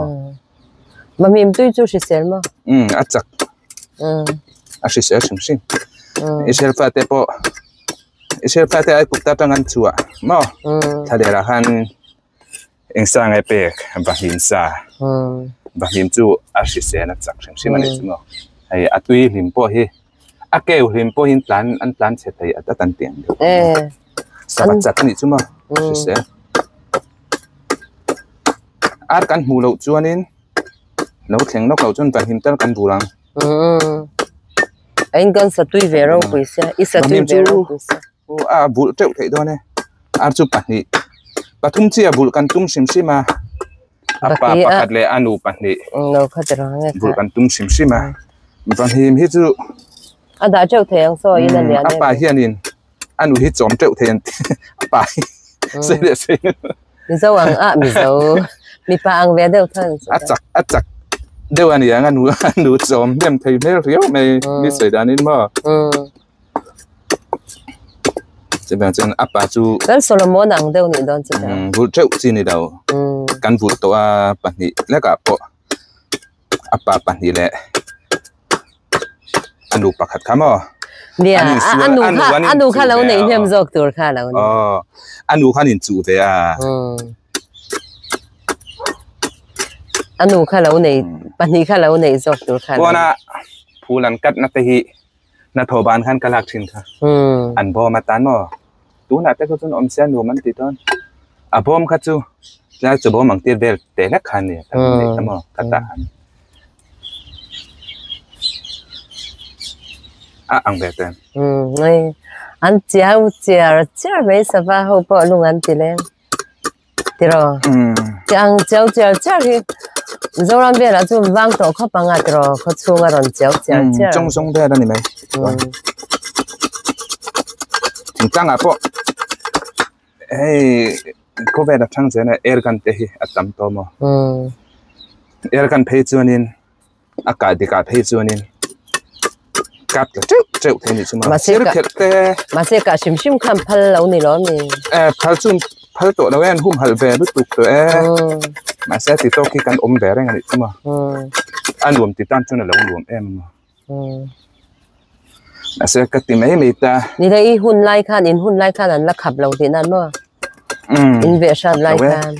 Speaker 1: Mamim tui chu hrisel maw?
Speaker 2: Um a chak. Um a hrisel hrim hrim. Um Israel fate pawh Israel fate ai kut ta tang an chhuah maw? Um Thlalera khan eng sa nge pek Bahlim sa. Um Bahlim chu a hrisel a chak hrim hrim a ni chu maw? Hei a tui hlim pawh hi a keu hlim pawh hi an tlan an tlan chhe thei at at an ti ang deuh.
Speaker 1: Eh.
Speaker 2: Sava chak a nih chu maw? Hrisel. Ar kan hmuh loh chuanin lo thleng lawk loh chuan pahnih tal kan bur ang.
Speaker 1: A in kan satui ve ropui sia, i satui ve ropui sia.
Speaker 2: A bulh teuh theih dawn e. Ar chu pahnih, pathum chi a bulh kan tum hrim hrim a. A pa pakhat leh a nu pahnih bulh kan tum hrim hrim a. Pahnih hi chu
Speaker 1: a dah teuh thei ang saw in a lian
Speaker 2: em. A pa hianin a nu hi chawm teuh thei an ti. A pa hi sei leh sei.
Speaker 1: Mizo ang a Mizo mipa ang ve deuh than
Speaker 2: chu. A chak a chak deuh a ni ang a nu a nu chawm hnem thei hmel riau mai mi sawi dan in maw. Chuvang chuan a pa chu
Speaker 1: Kan Solomon ang deuh nih dawn chu ta.
Speaker 2: Vulh teuh chi ni lo. Kan vulh tawh a pahnih lekah pawh a pa pahnih leh a nu pakhat kha maw?
Speaker 1: Nia, a nu kha a nu kha lo nei hnem zawk tur kha lo ni.
Speaker 2: Aw, a nu khan in chuh ve a.
Speaker 1: A nu kha lo nei, pahnih kha lo nei zawk tur kha lo ni.
Speaker 2: Pawna phul an cut na te hi hnathawh ban khan ka lak thin kha. An bawm atan maw? Tunah te kha chuan awm sia nuam an ti dawn. A bawm kha chu tlai chu bawm ang tir vel teh hlek kha a ni kan neih kha maw ka tah han a ang ve ten.
Speaker 1: Umm an chiau chiar chiar mai sava ho pawh lung an ti leng tiraw ang chiau chiar chiar hi Mizoram velah chuan vang tawh khawp ang a tiraw khawchhung a rawn chiau chiar chiar.
Speaker 2: Chawng zawng vel a ni mai. Thingtlangah pawh hei khawvel a thang zel a air gun te hi a tam tawh maw air gun phei chuanin a kah dikah phei chuanin kap tla teuh teuh thei a nih chu maw sir khelh te
Speaker 1: mahse kah hrim hrim khan phal lo ni lo mi
Speaker 2: eh phal chu phal tawh lo e an humhalh ve lutuk tawh e mahse ti tawk hi kan awm ve reng a nih chu maw a nuam ti tan chuan a lo nuam em a maw. Mahse ka ti mai mai ta.
Speaker 1: Ni le i hun lai khan in hun lai khan an la khap lo tih nan maw? In veh hrat lai khan.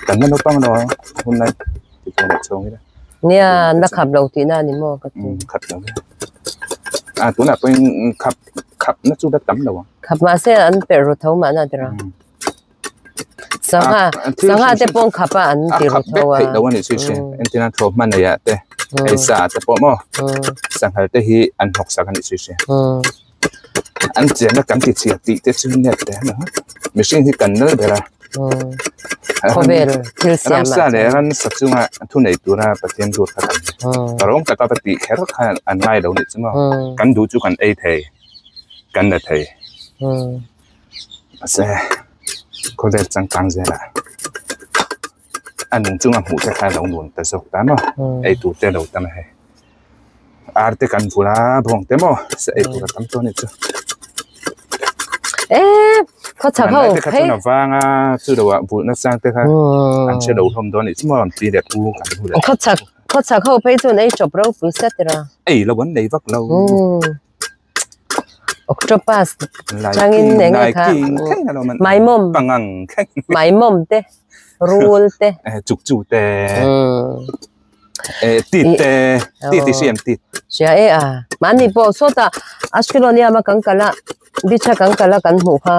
Speaker 2: Kan la naupang lo a hun lai ti tur leh chhawng ila.
Speaker 1: Nia an la khap lo tih na ni maw ka ti.
Speaker 2: Khap lo. A tunah pawhin khap khap na chu la tam lo ang.
Speaker 1: Khap mahse an perh ru tho mahna tira. Sangha sangha te pawh khap a an ti ru tho a.
Speaker 2: A khap vek theih lo a nih chu hriat. Entirna thaw hman nei ah te ei sa te pawh maw sanghal te hi an hnawk sak a nih chu hriat. An chianna kan ti chhiat tih te chu net te a ni a. Mihring hi kan nal ber a.
Speaker 1: Khawvel thil siam ah
Speaker 2: Ramsa leh ransa chunga thu nei tura Pathian ruat kha kan ni. Rawng taka va tih kher kha an ngai lo nih chu maw. Kan duh chu kan ei thei, kan la thei. Mahse khawvel changkang zelah a nung chunga hmuh te kha a lo nuam ta zawk ta maw. Ei tur te a lo tam a hei. Ar te kan vul a bawng te maw se ei tur a tam tawh a nih chu.
Speaker 1: Eee khawchhak ho
Speaker 2: te kha chuan a vang a chu lo ah vulh na sang te kha an hre lo hlawm dawn a nih chu maw pi leh pu kan hmu leh
Speaker 1: khawchhak khawchhak ho phei chuan ei chawp ropui set ira
Speaker 2: ei lo an nei vak lo
Speaker 1: octopus changin eng nge kha maimawm
Speaker 2: pangang thleng
Speaker 1: maimawm te rul te
Speaker 2: chuk chu te tit te tit i hriam tit
Speaker 1: hria e a mahni pawh sawtah Ashkelon hian a kan kal a beach a kan kal a kan hmuh kha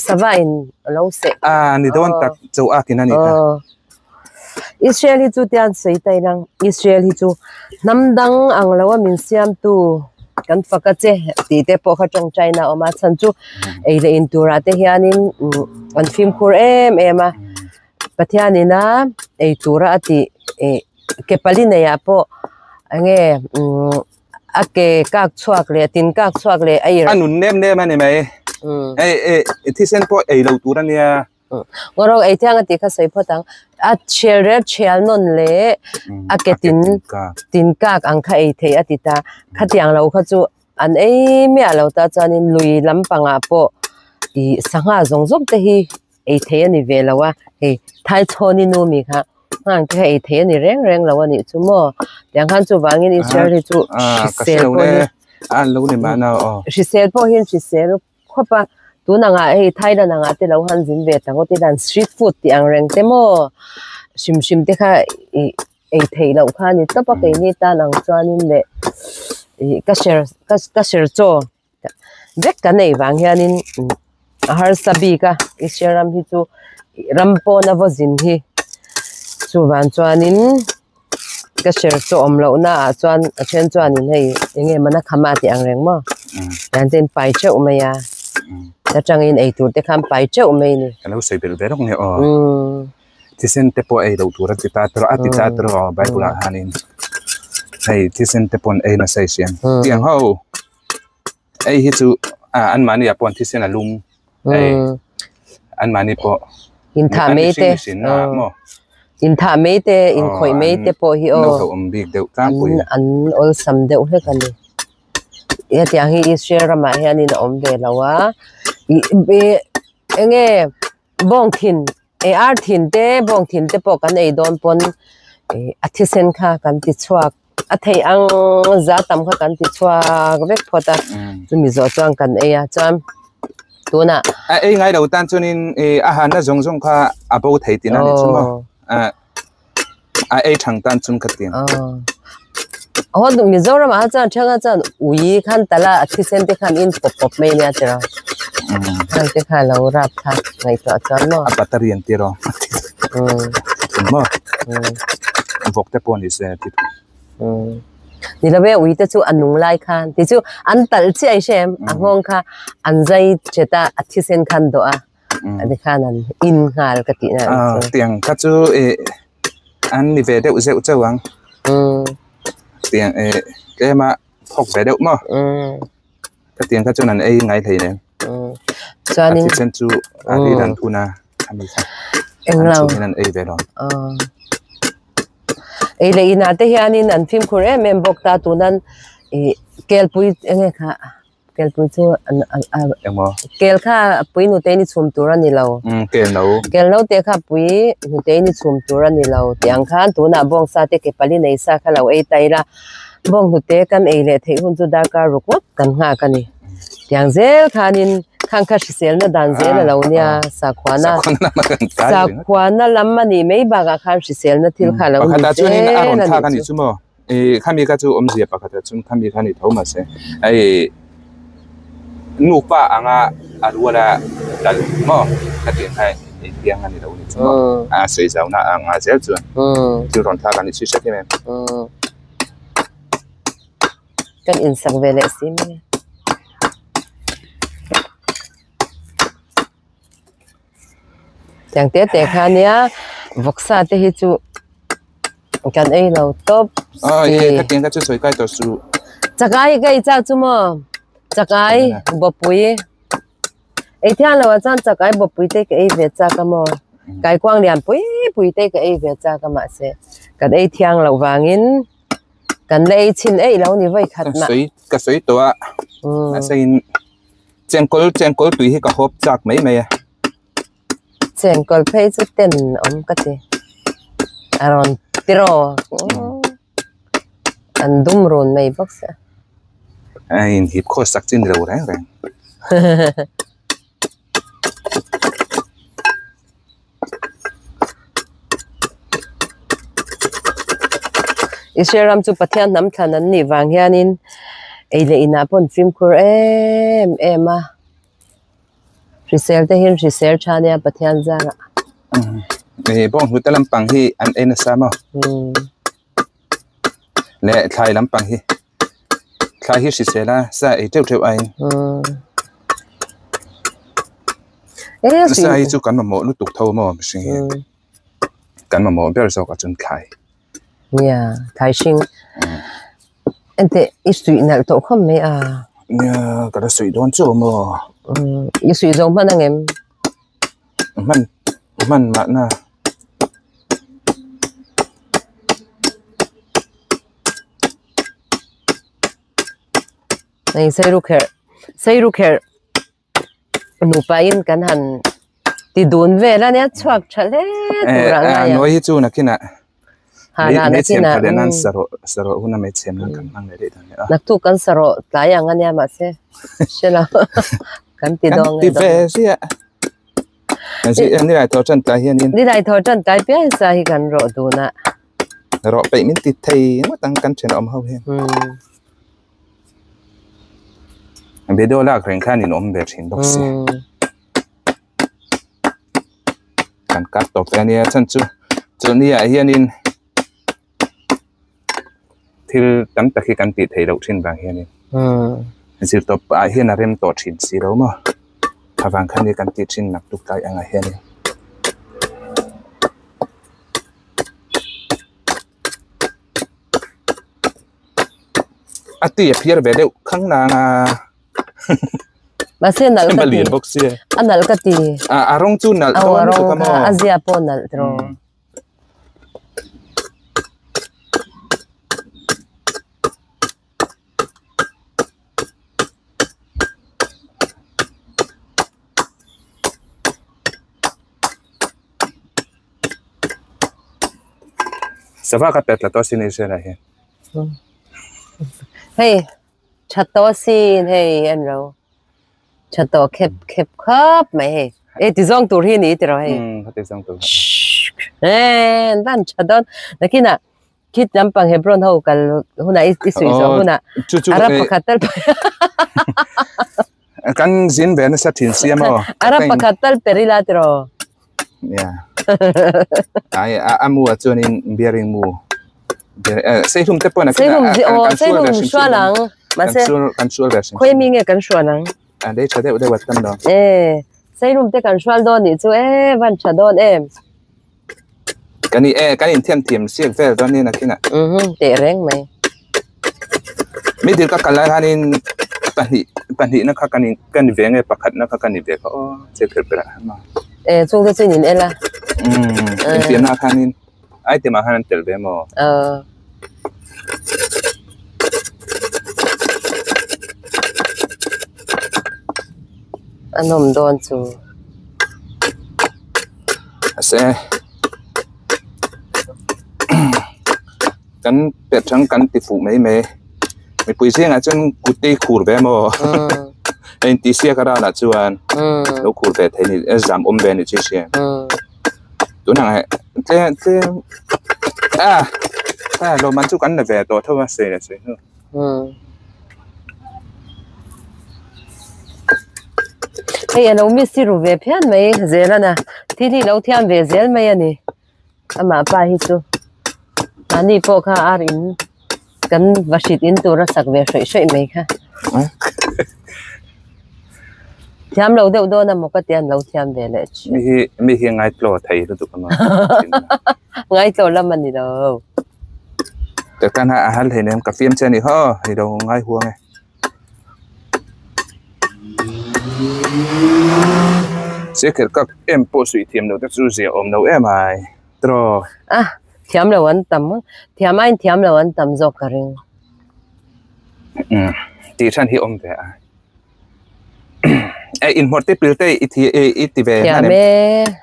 Speaker 1: sava in a lo seh
Speaker 2: a ni dawn tak cho ak in a ni kha
Speaker 1: Israel hi chu tian sawi ta ila Israel hi chu hnam dang ang lo a min siamtu kan fak a che tih te pawh kha tawngtaina a awm a chhan chu ei leh in turah te hianin an fimkhur em em a. Pathianina ei tura a tih ih ke pali neiah pawh eng nge umm a ke kak chhuak leh tin kak chhuak leh a ir
Speaker 2: A nun nem nem a ni mai. Hei eh thisen pawh ei lo tur a nia.
Speaker 1: Ngawrok ei thiang a tih kha sawi phawt ang. A chhel rel chhel nawn leh a ke tin tin kak ang kha ei theih a ti ta. Khatiang lo kha chu an ei miah lo ta chuanin lui lampangah pawh ih sangha zawng zawng te hi ei thei a ni ve lo a hei thaichhawni nu mi kha nghang te kha ei thei a ni reng reng lo a nih chu maw tiang khan chuvangin Israel hi chu hrisel pawh hi hrisel pawh hian hrisel khawp a tun angah hei Thailand angah te lo han zin ve ta ngawt ila street food tih ang reng te maw hrim hrim te kha ih ei theih loh kha a ni tawp a keini tan ang chuanin leh ih ka share ka share chaw. Vek kan ei vang hianin a harsa bik a Israel ram hi chu ram pawna vaw zin hi chuvang chuanin ka share chu awm loh naah chuan a then chuanin hei eng nge mana khama tih ang reng maw tiang te in pai teuh mai a atangin eitur te khan pai teuh mai a ni.
Speaker 2: Ka lo sawi belh ve lawk nge aw. Thisen te pawh ei loh tur a ti ta tawh a ti ta tawh aw Bible ah hianin hei thisen te pawh an ei nasa i hriam tiang ho. Hei hi chu ah an mahni ah pawh an thisen a lum hei an mahni pawh
Speaker 1: Inthah mai te inthah mai te inkhawih mai te pawh hi aw
Speaker 2: awm bik deuh tlangpui
Speaker 1: an awlsam deuh hlek a ni hetiang hi Israel ramah hianin a awm ve lo a eng nge bawng thin eh ar thin te bawng thin te pawh kan ei dawn pawn ih a thisen kha kan ti chhuak a theih ang za tam kha kan ti chhuak vek phawt a chumi zawh chuan kan ei a chuan tunah
Speaker 2: a ei ngai lo tan chuanin ih a hanna zawng zawng kha a bo thei tihna a ni chu maw a ei thang tan chun kha tiang
Speaker 1: aw Mizoram ah chuan thanga chuan ui khan tala a thisen te khan in pawp pawp mai ania tiraw hang te kha lo rap kha ngaihtuah chuan maw
Speaker 2: a battery an tiraw maw vawk te pawh ni se ti
Speaker 1: ni lo e ui te chu a nung lai khan ti chu an talh chiah i hrem a nghawng kha an zai thet a a thisen khan dawh a Ani khan an in nghal ka tih na
Speaker 2: ah tiang kha chu eh an ni ve deuh zeuh chauh ang tiang eh tlema thawk ve deuh maw ka tiang kha chuan an ei ngai hlei nen
Speaker 1: chuanin
Speaker 2: a thisen chu a ri dan thun a ani kha
Speaker 1: englo
Speaker 2: an an ei ve lo
Speaker 1: ei leh inah te hianin an fimkhur em em bawk ta tunan ih kelpui enge kha Kelpui chu
Speaker 2: Engmaw?
Speaker 1: Kel kha pui nute in i chhum tur a ni lo.
Speaker 2: Kel no.
Speaker 1: Kel no te kha pui nute in i chhum tur a ni lo. Tiang khan tunah bawngsa te ke pali nei sa kha lo ei ta ila. Bawng hnute kan ei leh theih hun chu darkar ruk ngawt kan nghak a ni. Tiang zel khanin khang kha hriselna dan zel a lo nia sakhuana. Sakhuana lam a nih mai bakah khan hriselna thil kha a lo ni
Speaker 2: zel a ni chu. Khami kha chu awmzia pakhat ah chuan khami kha ni tho mahse hei nupa anga a rual a kal maw khatiang kha inpiang a ni lo a ni chu maw a sawi zau na ang a zel chuan thil rawn thlak a ni chhui hret em em.
Speaker 1: Kan insak ve leh si mai a. Tiang te te kha nia vawksa te hi chu kan ei lo tawp
Speaker 2: si. Khatiang kha chu sawi kai tawh suh.
Speaker 1: Chakai hi ka ei chak chu maw? Chakai bawpui ei thiang lo ah chuan chakai bawpui te ka ei ve chak a maw? Kaikuang lian pui pui te ka ei ve chak a mahse kan ei thiang loh vangin kan la ei chhin eih lo ni vawi khat mah.
Speaker 2: Ka sawi tawh a mahse in Chengkawl chengkawl tui hi ka hawp chak mai mai a.
Speaker 1: Chengkawl phei chu ten awm ka ti. A rawn ti raw. An dum run mai bawk sia.
Speaker 2: A inhip khaw sak chi ni lo reng reng.
Speaker 1: Israel ram chu Pathian hnam thlan an nih vang hianin ei leh inah pawh an fimkhur em em a, hrisel te hian hrisel tha ania Pathian zarah.
Speaker 2: Hei bawnghnute lampang hi an ei nasa maw? Leh thlai lampang hi thlai hi hrisel a sa ei teuh teuh aiin sa hi chu kan mamawh lutuk tho maw mihring hi kan mamawh ber zawk ah chuan thlai.
Speaker 1: Nia thlai hring enteh i suih nalh tawh khawp mai a.
Speaker 2: Nia ka la suih dawn chiah maw.
Speaker 1: I suih zo hman ang em?
Speaker 2: Hman hman mahna.
Speaker 1: Hei seiru kherh seiru kherh nupa in kan han ti dun vel a nia chhuak tha hle tur ah ngai a.
Speaker 2: Nawi hi chu nakinah mei chhem kha leh nan sarawh sarawh huna mei chhem nan kan hmang leh daih dawn nia.
Speaker 1: Naktuk kan sarawh tlai ang a nia mahse hre lo kan ti dawng
Speaker 2: Kan ti ve ziah. Nilai thaw tan tlai hianin.
Speaker 1: Nilai thaw tan tlai pian sa hi kan rawh dun a.
Speaker 2: Rawh peih min ti thei ngawt ang kan thenawm ho hian. Video lak reng khan in awm ve thin bawk si. Kan cut tawp ve ania chhan chu chawlhni ah hianin thil tam tak hi kan tih theih loh thin vang hianin zir tawp ah hian a rem tawh thin si lo maw avang khan hi kan tih thin nak tuk tlai angah hianin. A ti a phiar ve deuh khang nang a.
Speaker 1: Mahse nalh ka ti.
Speaker 2: Bawk sia.
Speaker 1: A nalh ka ti.
Speaker 2: A a rawng chu nalh dawn lutuk a maw.
Speaker 1: A zia pawh nalh tiraw.
Speaker 2: Sava ka pet la tawh sin Israel ah hian.
Speaker 1: Hei tha tawh sin hei an ro tha tawh khep khep khawp mai hei. E ti zawng tur hi ni tiraw hei.
Speaker 2: Ka ti zawng tur.
Speaker 1: E an tha dawn nakinah Khit lampang Hebron ho kal hunah i suih zawh hunah Arab pakhat tal
Speaker 2: Kan zin ve nasa thin si emaw.
Speaker 1: Arab pakhat tal per ila tiraw.
Speaker 2: Yeah. Ai a mu a chuanin bearing mu. Seihlum te pawh
Speaker 1: Seihlum aw seihlum hrual ang.
Speaker 2: Mahse kan hrual ve hrim.
Speaker 1: Khawi mi nge kan hrual ang?
Speaker 2: A lei tha deuh deuh a tam lo.
Speaker 1: E seihlum te kan hrual dawn nih chu e van tha dawn em.
Speaker 2: Kan i e kan inthiam thiam siak vel dawn nia nakin ah.
Speaker 1: Mhm teh reng mai.
Speaker 2: Mi dil ka kal lai hianin pahnih pahnih na kha kan in kan ni ve nge pakhat na kha kan ni ve kha aw che pher pher ah ma.
Speaker 1: E chung te chu in in el a.
Speaker 2: Um infiam na khanin item ah khan an tel ve maw.
Speaker 1: Aw. A nawm dawn chu.
Speaker 2: Mahse kan pet thang kan ti fuh mai mai mipui zingah chuan kut te hi khur ve maw a inti siak a ranah chuan lo khur ve thei a zam awm ve a ni chu hria tunah tlem tlem ah. ta lo man chu kan la ve tawh tho a sei leh sei hnu.
Speaker 1: Hei a lo misi ru ve phian mai zel a na thil hi lo thiam ve zel mai a ni amah pa hi chu mahni pawh kha ar in kan va hrit in tur a sak ve hraih hraih mai kha thiam lo deuh dawn a maw ka tia an lo thiam ve leh
Speaker 2: mi hi mi hi ngaitlaw thei lutuk a maw
Speaker 1: ngaitlaw lam a ni lo.
Speaker 2: Ka kan a hal hei nem ka fiam che a ni haw hei lo ngai huang e. Che kher ka em pawh suih thiam lo te chu zia awm lo em ai tiraw.
Speaker 1: A thiam lo an tam thiam aiin thiam lo an tam zawk ka ring.
Speaker 2: Umm tih hran hi awm ve a. E inhmawrh te pil te i thi i ti ve
Speaker 1: hman em?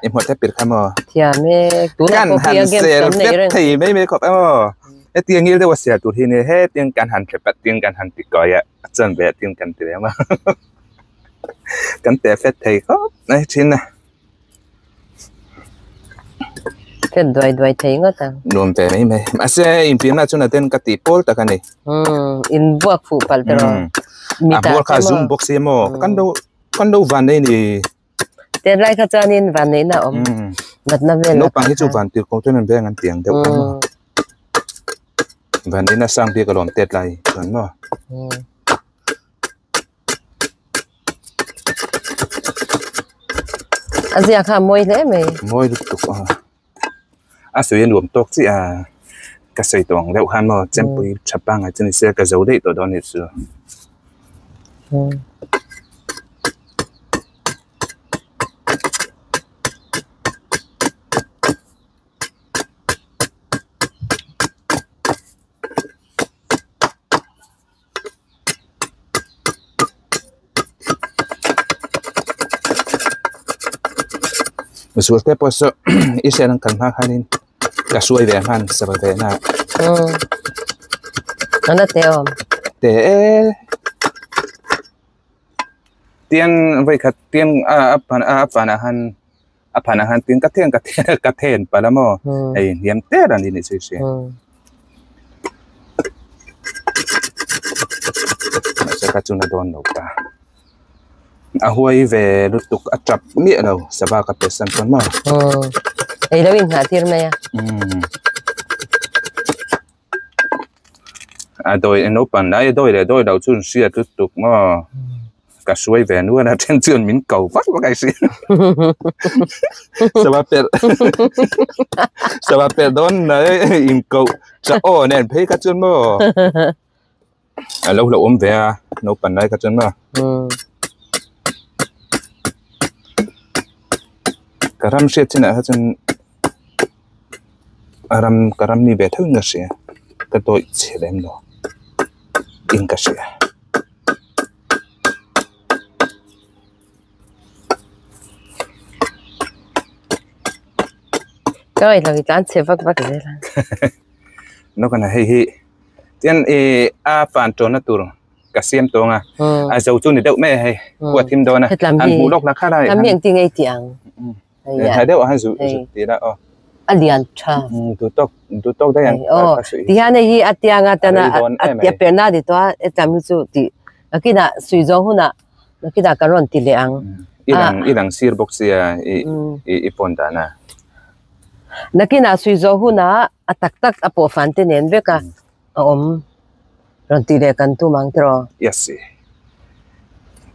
Speaker 2: Inhmawrh te pil kha maw?
Speaker 1: Thiam e. Tunah
Speaker 2: Kan
Speaker 1: pawh
Speaker 2: han
Speaker 1: khi a games
Speaker 2: sel
Speaker 1: kan nei
Speaker 2: vek
Speaker 1: reng.
Speaker 2: thei mai mai khawp em aw. Hetiang ngil deuh a sel tur hi nia hetiang kan han thle pat tin kan han ti kawi a, a chuan ve tin kan ti lem a. Kan teh fet thei khawp mai thin a.
Speaker 1: Fet duai duai thei ngawt ang.
Speaker 2: Nuam ve mai mai. Mahse inpianna chuan a den ka tih pawl tak a ni.
Speaker 1: Umm in buak fuh palh te rawh.
Speaker 2: A hmuar kha a zum bawk si maw. Kan lo kan lo van nei ni.
Speaker 1: Tet lai kha chuanin van neihna a awm. Natna vel.
Speaker 2: Naupang hi chu van tir kawng chuan an veng an tiang deuh kha maw. Van neihna sang bik alawm tet lai chuan maw.
Speaker 1: A zia kha a mawi hle mai.
Speaker 2: Mawi lutuk a. A sawi a nuam tawk chiah a. Ka sawi tawh ang deuh khan maw chempui tha pangngai chu ni se ka zo daih tawh dawn anih chu. Misual te pawh saw Israel an kal hma khanin ka hruai ve hman sava ve na
Speaker 1: An a te awm.
Speaker 2: Te e. Tiang vawikhat tiang a a pan a panah khan a phanah khan tin ka then ka then ka then palh a maw hei hniam ter an ni chu hria mahse ka chuna dawn lo ta a huai ve lutuk a tap miah lo sava ka pe san chuan maw
Speaker 1: hei lo inhnah tir mai a
Speaker 2: A dawi naupang lai a dawi leh dawi loh chu an hriat lutuk maw ka hruai ve nual a then chuan min ko vak vak ai si sava pelh sava pelh dawn mai in koh cha aw nen phei kha chuan maw a lo hlauhawm ve a naupang lai kha chuan maw ka ram hriat chinah kha chuan. A ram ka ram ni ve theuh in ka hria ka dawih chhe lem lo in ka hria.
Speaker 1: Ka ngaihlo hi tlan chhe vak vak zel a.
Speaker 2: Naukana hei hi chuan ih a fan tawnna tur ka siam tawng a a zo chu ni deuh mai a hei khua thim dawn a han hmuh lawk la kha lai
Speaker 1: han mi engtin nge i tih ang.
Speaker 2: Hei deuh ah han zu zu ti la aw.
Speaker 1: A lian tha.
Speaker 2: Du tawk du tawk daih ang
Speaker 1: aw ti hian hei hi a tiang a tana a perna a ni tawh a hetlai hi chu tih nakinah sui zawng hunah nakinah kan rawn ti leh ang.
Speaker 2: I lang i lang sir bawk sia i i phone dan a.
Speaker 1: Nakinah sui zawng hunah a tak tak a pawh fan te nen vek a a awm rawn ti leh kan tum ang tiraw.
Speaker 2: Yes.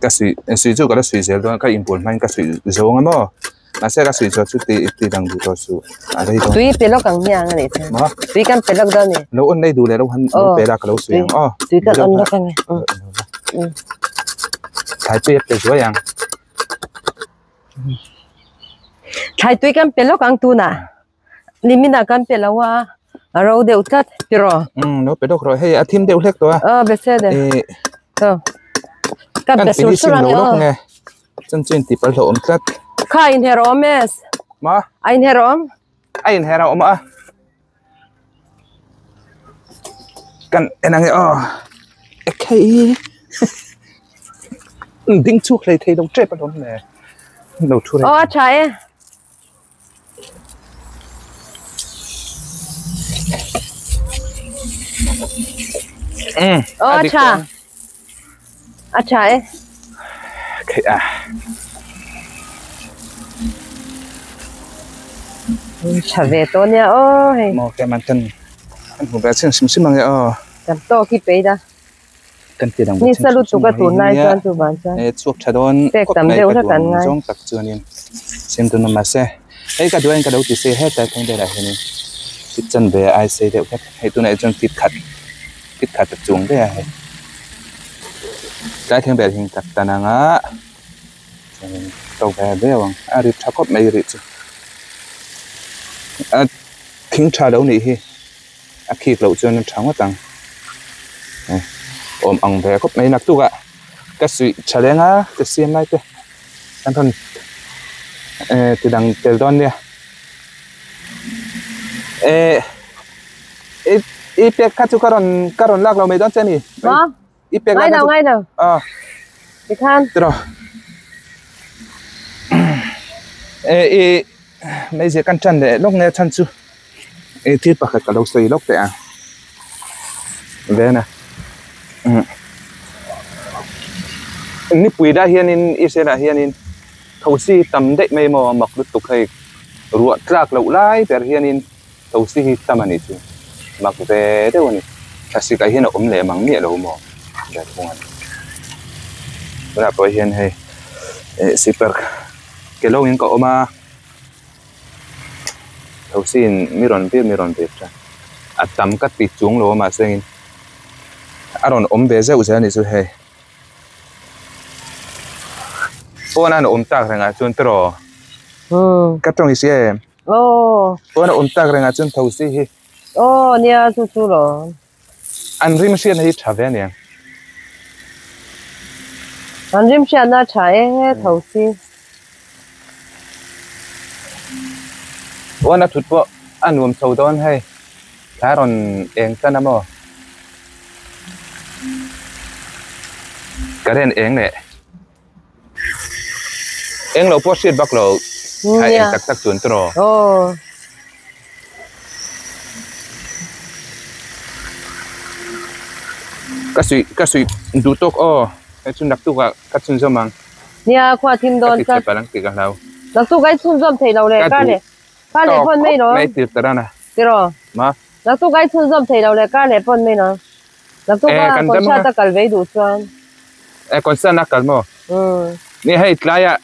Speaker 2: Ka sui sui chu ka la sui zel dawn ka inbual hmain ka sui zawng a maw mahse ka sui zawh chu ti ti dang duh tawh suh a rei dawn.
Speaker 1: Tui pe lawk ang hmiang a nih chuan.
Speaker 2: Maw?
Speaker 1: Tui kan pe lawk dawn ni.
Speaker 2: Lo on nei duh leh lo han lo pe la ka lo sui ang aw.
Speaker 1: Tui kan on lawk ang e.
Speaker 2: Thlai tui a pe zuai ang.
Speaker 1: Thlai tui kan pe lawk ang tunah. Nimin ah kan pe lo a, a ro deuh tlat tiraw.
Speaker 2: Umm lo pe lawk rawh hei a thim deuh hlek tawh a.
Speaker 1: Aw be se de. Aw. Kan pe sur sur ang e aw.
Speaker 2: Nge chan chu in ti pal hlauhawm tlat.
Speaker 1: Kha in her awm es.
Speaker 2: Ma?
Speaker 1: A in her awm.
Speaker 2: A in her awm a. Kan en ang e aw. Ekhei. Ding chhuak hlei thei lo tep alawm le. Lo thu reng.
Speaker 1: Aw a tha e. Aw a tha. A tha e.
Speaker 2: Kheih a.
Speaker 1: Tha ve tawh nia aw hei.
Speaker 2: Maw ke man kan kan hmu ve chin sim sim ang e aw.
Speaker 1: Kan tawk hi pei da.
Speaker 2: Kan ti dang
Speaker 1: Ni sa lutuk a tun lai chuan chu van chuan.
Speaker 2: E chhuak tha dawn
Speaker 1: Pek tam deuh hlek an ngai.
Speaker 2: Zawng tak chuanin sim tun ma se. Hei ka duain ka lo ti se hetlai thleng velah hianin fit chan ve ai sei deuh hlek hei tunah chuan fit khat fit khat a chuang daih a hei tlai thleng vel hi tak tan anga chuanin to ve viau ang a ri tha khawp mai rih chu a thing tha lo nih hi a khik loh chuan a tha ngawt ang awm ang ve khawp mai naktuk ah ka suih tha leng a ka siam lai te. Kan rawn eh ti dang tel dawn nia eh i i pek kha chu ka rawn ka rawn lak lo mai dawn che ni
Speaker 1: maw
Speaker 2: i pek
Speaker 1: ngai lo ngai lo
Speaker 2: ah
Speaker 1: tikhan
Speaker 2: tiraw eh i hmeichhe kan tan leh lawk nge chhan chu eh thil pakhat ka lo sawi lawk teh ang vena umm nipui dah hianin Israel ah hianin thosi tam daih mai maw mak lutuk hei ruah tlak loh lai ber hianin thosi hi tam a nih chu mak ve deuh a ni thlasik ah hian a awm leh mang miah lo maw ve thung a ni tunah pawh hian hei eh siper ke lawngin ka awm a. Thosin mi rawn bir mi rawn bir tha a tam ka ti chung lo a mahse engin a rawn awm ve zeuh zel a nih chu hei pawn a an awm tak rengah chuan tiraw ka tawng i hria em pawn a awm tak rengah chuan thosi hi
Speaker 1: aw nia chu chu lo
Speaker 2: an rim hriatna hi tha ve aniang.
Speaker 1: An rim hriatna a tha e thosi.
Speaker 2: Pawn a thut pawh a nuam chho dawn hei thla rawn eng tan a maw current eng leh eng lo pawh hriat bak lo thla eng tak tak chuan tawh
Speaker 1: aw.
Speaker 2: Ka suih ka suih duh tawk aw hei chu naktuk ah ka chhunzawm ang.
Speaker 1: Nia khua thim dawn
Speaker 2: tlat. Ka ti chhe palh ang tih ka hlau.
Speaker 1: Naktuk ai chhunzawm thei lo le ka leh ka leh pawn mai lo.
Speaker 2: Mai tir ta ran a.
Speaker 1: Tiraw.
Speaker 2: Ma.
Speaker 1: Naktuk ai chhunzawm thei lo le ka leh pawn mai lo. Naktuk a concert a kal vei duh chuan.
Speaker 2: E concert a kal maw?
Speaker 1: Umm.
Speaker 2: Ni hei tlai ah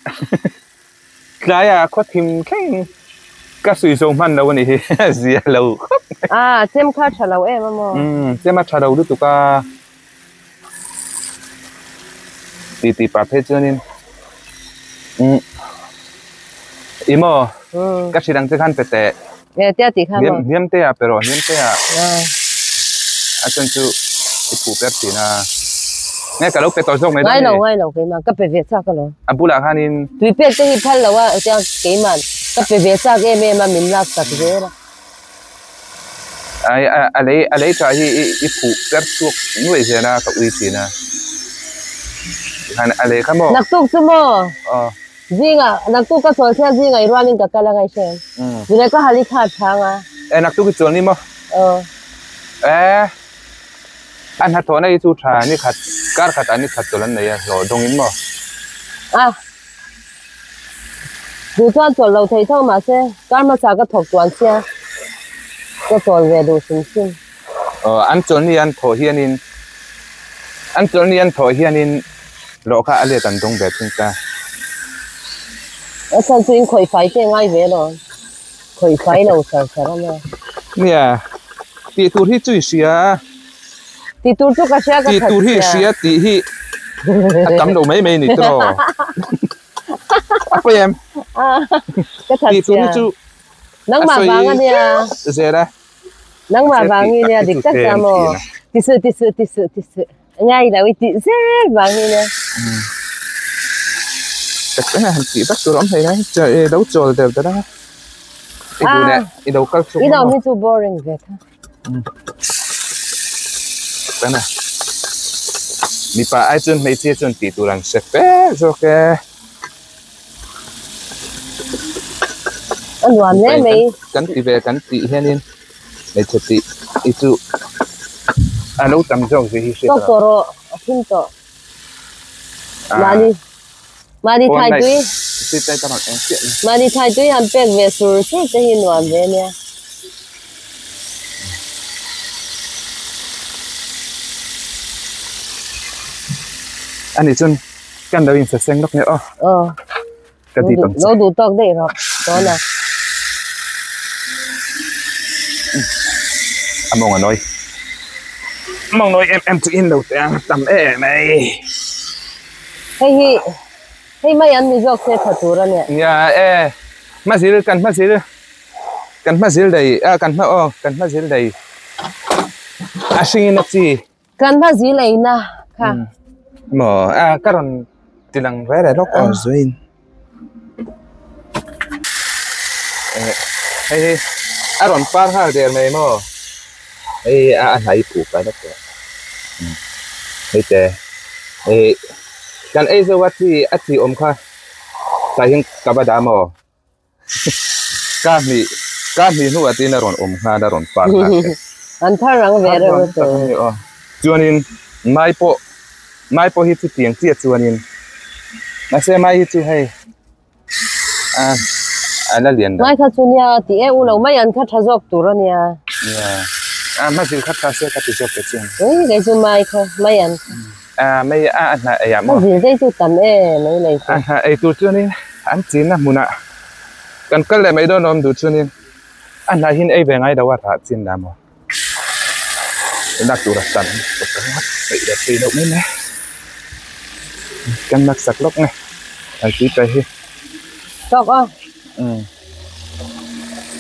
Speaker 2: tlai ah khaw thim thleng ka sui zo hman lo a nih hi zia lo khawp mai.
Speaker 1: A chem kha tha lo em a maw?
Speaker 2: Umm chem a tha lo lutuk a. Ti ti pah phei chuanin umm i maw ka hrilh ang che khan pe teh.
Speaker 1: E tia tih kha maw?
Speaker 2: Hniam te ah pe rawh hniam te ah a chuan chu i phuh per thin a. Nge ka lo pe tawh zawk mai dawn
Speaker 1: Ngai lo ngai lo keimah ka pe ve chak alawm.
Speaker 2: A bulah khanin.
Speaker 1: Tui pek te hi phal lo a tia keimah ka pe ve chak em em a min lak sak zel a.
Speaker 2: Ai a lei a lei tha hi i phuh per chhuak nuai zel a ka ui thin a. Tikhan a lei kha maw?
Speaker 1: Naktuk chu maw?
Speaker 2: Aw.
Speaker 1: Zingah naktuk ka chawl chhiat zingah i rualin ka kal a ngaihre. Zilai ka hal i thla chhang a.
Speaker 2: E naktuk i chawl ni maw?
Speaker 1: Aw.
Speaker 2: E a hnathawhna hi chu tha ni khat kar khatah ni khat chawl an nei a hlawh dawngin maw?
Speaker 1: A. Duh chuan chawl lo thei tho mahse kar hmasa ka thawk tuan sia ka chawl ve duh hrim hrim.
Speaker 2: Aw an chawl ni an thawh hianin an chawl ni an thawh hianin hlawh kha a let an dawng ve thung ta.
Speaker 1: A chhan chu in khawih fai te ngai ve lo khawih fai lo char char a nia.
Speaker 2: Nia tih tur hi chu i hria.
Speaker 1: Tih tur chu ka hria ka
Speaker 2: Tih tur hi i hria tih hi a tam lo mai mai ni tiraw. A pawi em?
Speaker 1: Ka that
Speaker 2: Tih tur hi chu
Speaker 1: nangmah vang a nia.
Speaker 2: Zel a.
Speaker 1: Nangmah vang hi nia dik tak ta maw. Ti suh ti suh ti suh ti suh. Ngai lo i tih zel vang hi nia.
Speaker 2: Tak tak a han tih vak tur a awm hlei lai. Lo chawl der der a. I duh leh i lo kal chhuk
Speaker 1: I lo hi chu boring ve tha.
Speaker 2: Tana mipa ai chuan hmeichhia chuan tih tur an hre fe zawk e.
Speaker 1: A nuam hle mai.
Speaker 2: Kan ti ve kan tih hianin hmeichhe tih hi chu A lo tam zawk zia hi hriat
Speaker 1: Tawk tawh rawh a thim tawh. Mahni mahni thai tui mahni thai tui han pek ve sur sur te hi nuam ve nia.
Speaker 2: Ani chun kan lo in saseng lawk nia aw.
Speaker 1: Aw.
Speaker 2: Ka ti tawng che.
Speaker 1: Lo duh tawk daih rawh dawn a.
Speaker 2: A mawng a nawi. A mawng nawi em em chu in lo teh ang tam em mai.
Speaker 1: Hei hi hei mai an ni zawk se tha tur a nia.
Speaker 2: Nia e hmazil kan hmazil kan hmazil dei a kan hma aw kan hmazil dei a hringin a chi.
Speaker 1: Kan hmazil eina kha.
Speaker 2: Maw a ka rawn ti lang reh reh lawk aw zuiin eh hei hi a rawn par nghal der mai maw hei a a hnai phu kai lawk tawh hei te hei kan ei zo a chi a chi awm kha tlai hian ka va dah maw. Ka hnih ka hnih hnuah tin a rawn awm nghal a rawn par nghal te.
Speaker 1: An thar ang ve reuh lutuk.
Speaker 2: Chuanin mai pawh mai pawh hi chu tiang chiah chuanin mahse mai hi chu hei a a la lian
Speaker 1: lo. Mai kha chu nia tih e u lo mai an kha tha zawk tur a nia.
Speaker 2: Nia a hmazil kha tha se ka ti zawk te chuan.
Speaker 1: Ui kei chu mai kha mai an.
Speaker 2: A mai a a hnah ei ah maw.
Speaker 1: Hmazil te chu tam e mai lei chu.
Speaker 2: A hnah ei tur chuanin an chinna hmunah kan kal leh mai dawn awm duh chuanin a hnah hin ei ve ngai lo a rah chin dah maw. Lak tur a tam tawp ka ringawt peih leh peih loh mai mai. Kan lak sak lawk nge an tui tai hi.
Speaker 1: Tawk a.
Speaker 2: Umm.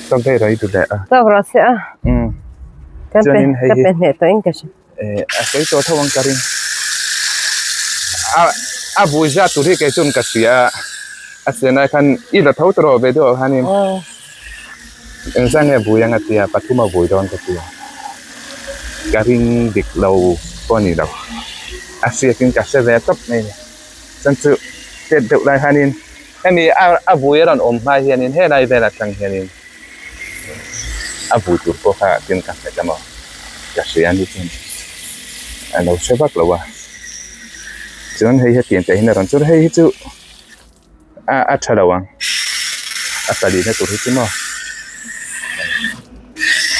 Speaker 2: Tawk daih rawh i duh leh a.
Speaker 1: Tawk rawh se a.
Speaker 2: Umm.
Speaker 1: Ka pe ka pe hneh tawh in ka hria.
Speaker 2: Eh a sawi tawh tho ang ka ring. A a vui zat tur hi kei chuan ka hria a, a chen lai khan i la tho ta rawh ve deuh ah khanin engzah nge vui ang a tia pathum a vui dawn ka tia. Ka ring dik lo pawh a ni lo. A hriatin ka hre ve tawp mai a ni. Chuan chu tet deuh lai khanin hemi a a vui a rawn awm hma hianin helai vel atang hianin a vui tur pawh kha tin ka hmet emaw ka hria ni chuan a lo hre vak lo a chuan hei hetiang te hian a rawn chuan hei hi chu a a tha lo ang a palina tur hi chu maw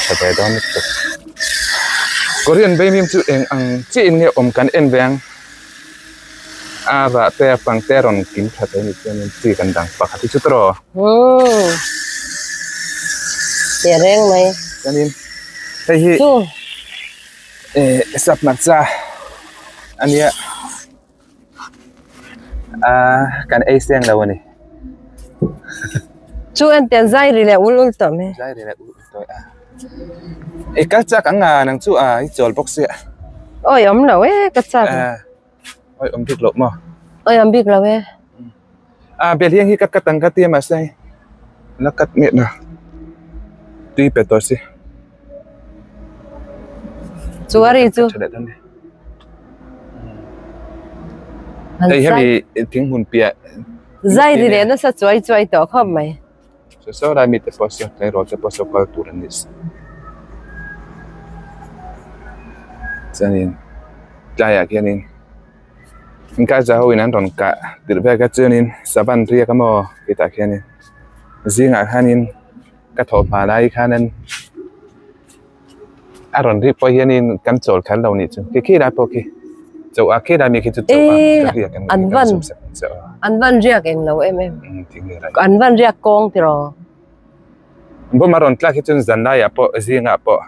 Speaker 2: tha ve dawn lutuk Korean Baimim chu eng ang chiah in nge awm kan en ve ang. A rah te a pang te a rawn kim tha thei ni chuanin chi kan dang pakhat hi chu tawh.
Speaker 1: Umm teh reng mai.
Speaker 2: Chuanin hei hi
Speaker 1: chu
Speaker 2: eh sap hmarcha a nia a kan ei seng lo a ni.
Speaker 1: Chu en pian zai ri leh ul ul tawh mai.
Speaker 2: Zai ri leh ul ul tawh a. I kal chak ang a nang chu a i chawl bawk sia.
Speaker 1: Awi awm lo e ka chak.
Speaker 2: Awi awm bik loh maw?
Speaker 1: Awi awm bik lo e.
Speaker 2: A bel hian hi ka cut ang ka tia mahse hei la cut miah lo tui pe tawh si.
Speaker 1: Chu a ri chu.
Speaker 2: Hei hemi thinghmun piah.
Speaker 1: Zai ri leh nasa chuai chuai tawh khawp mai.
Speaker 2: Saw saw lai mite pawh saw tleirawl te pawh saw kal tur an ni chuanin tlaiah khianin inkaiza ho in an rawn kah tirh vel kha chuanin savan riak a maw tih khianin zingah khanin ka thawh hma lai khanin a rawn rik pawh hianin kan chawl kher lo nih chu khi khi lai pawh khi chaw a khi lai mi khi chu chaw a ka riak an
Speaker 1: an van an van riak eng lo em em an van riak kawng tiraw
Speaker 2: bawm a rawn tlak hi chuan zan laiah pawh zingah pawh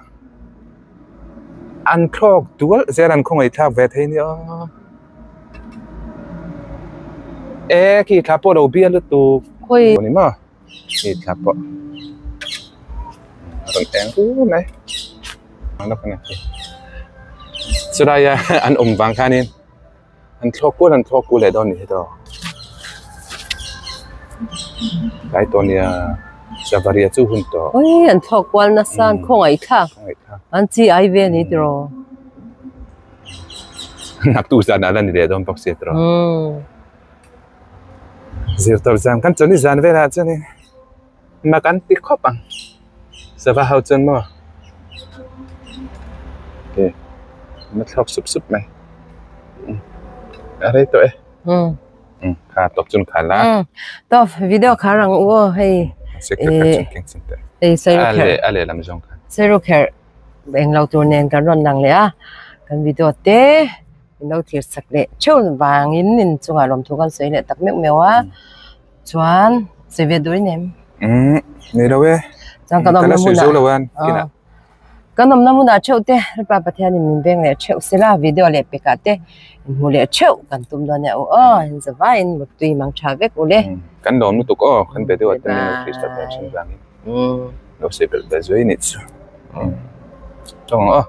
Speaker 2: an thlawk dual zel an khawngaih thlak ve thei nia e khi thla pawh lo bial lutuk
Speaker 1: khawi
Speaker 2: ni maw. Hei thla pawh a rawn eng ru mai chulaia an awm vang khanin an thlawk kual an thlawk kual leh dawn a nih hi tawh tlai tawh nia savaria chu hun tawh
Speaker 1: ui an thlawk kual nasa an khawngaih thlak an chi ai ve a ni tiraw
Speaker 2: naktuk zan ah la ni leh dawn bawk sia tiraw. Zir tawp zan kan chuan i zan velah chuanin mak an ti khawp ang sava ho chuan maw. Na thlawk sup sup mai. A rei tawh e. Um kha tawp chun kha la.
Speaker 1: Um tawp video kha rang u aw hei. Hei
Speaker 2: sairawkherh. A lehlam zawng khan.
Speaker 1: Sairawkherh eng lo tur nen kan rawn lang leh a kan video te min lo thlir sak leh theuh vangin in chungah lawmthu kan sawi leh tak meuh meuh a chuan sawi ve durin em.
Speaker 2: Um nei lo e.
Speaker 1: Chuan kan awmna hmunah. Kan awmna hmunah theuh te Lalpa Pathianin min veng leh theuh sela video leh pekah te inhmu leh theuh kan tum dawn nia u aw in zavaiin muttui mang tha vek u le.
Speaker 2: Kan lawm lutuk aw kan video ah te min lo thlir sak leh thin vangin lo sawi belh ve zui anih chu. Tawng ang aw.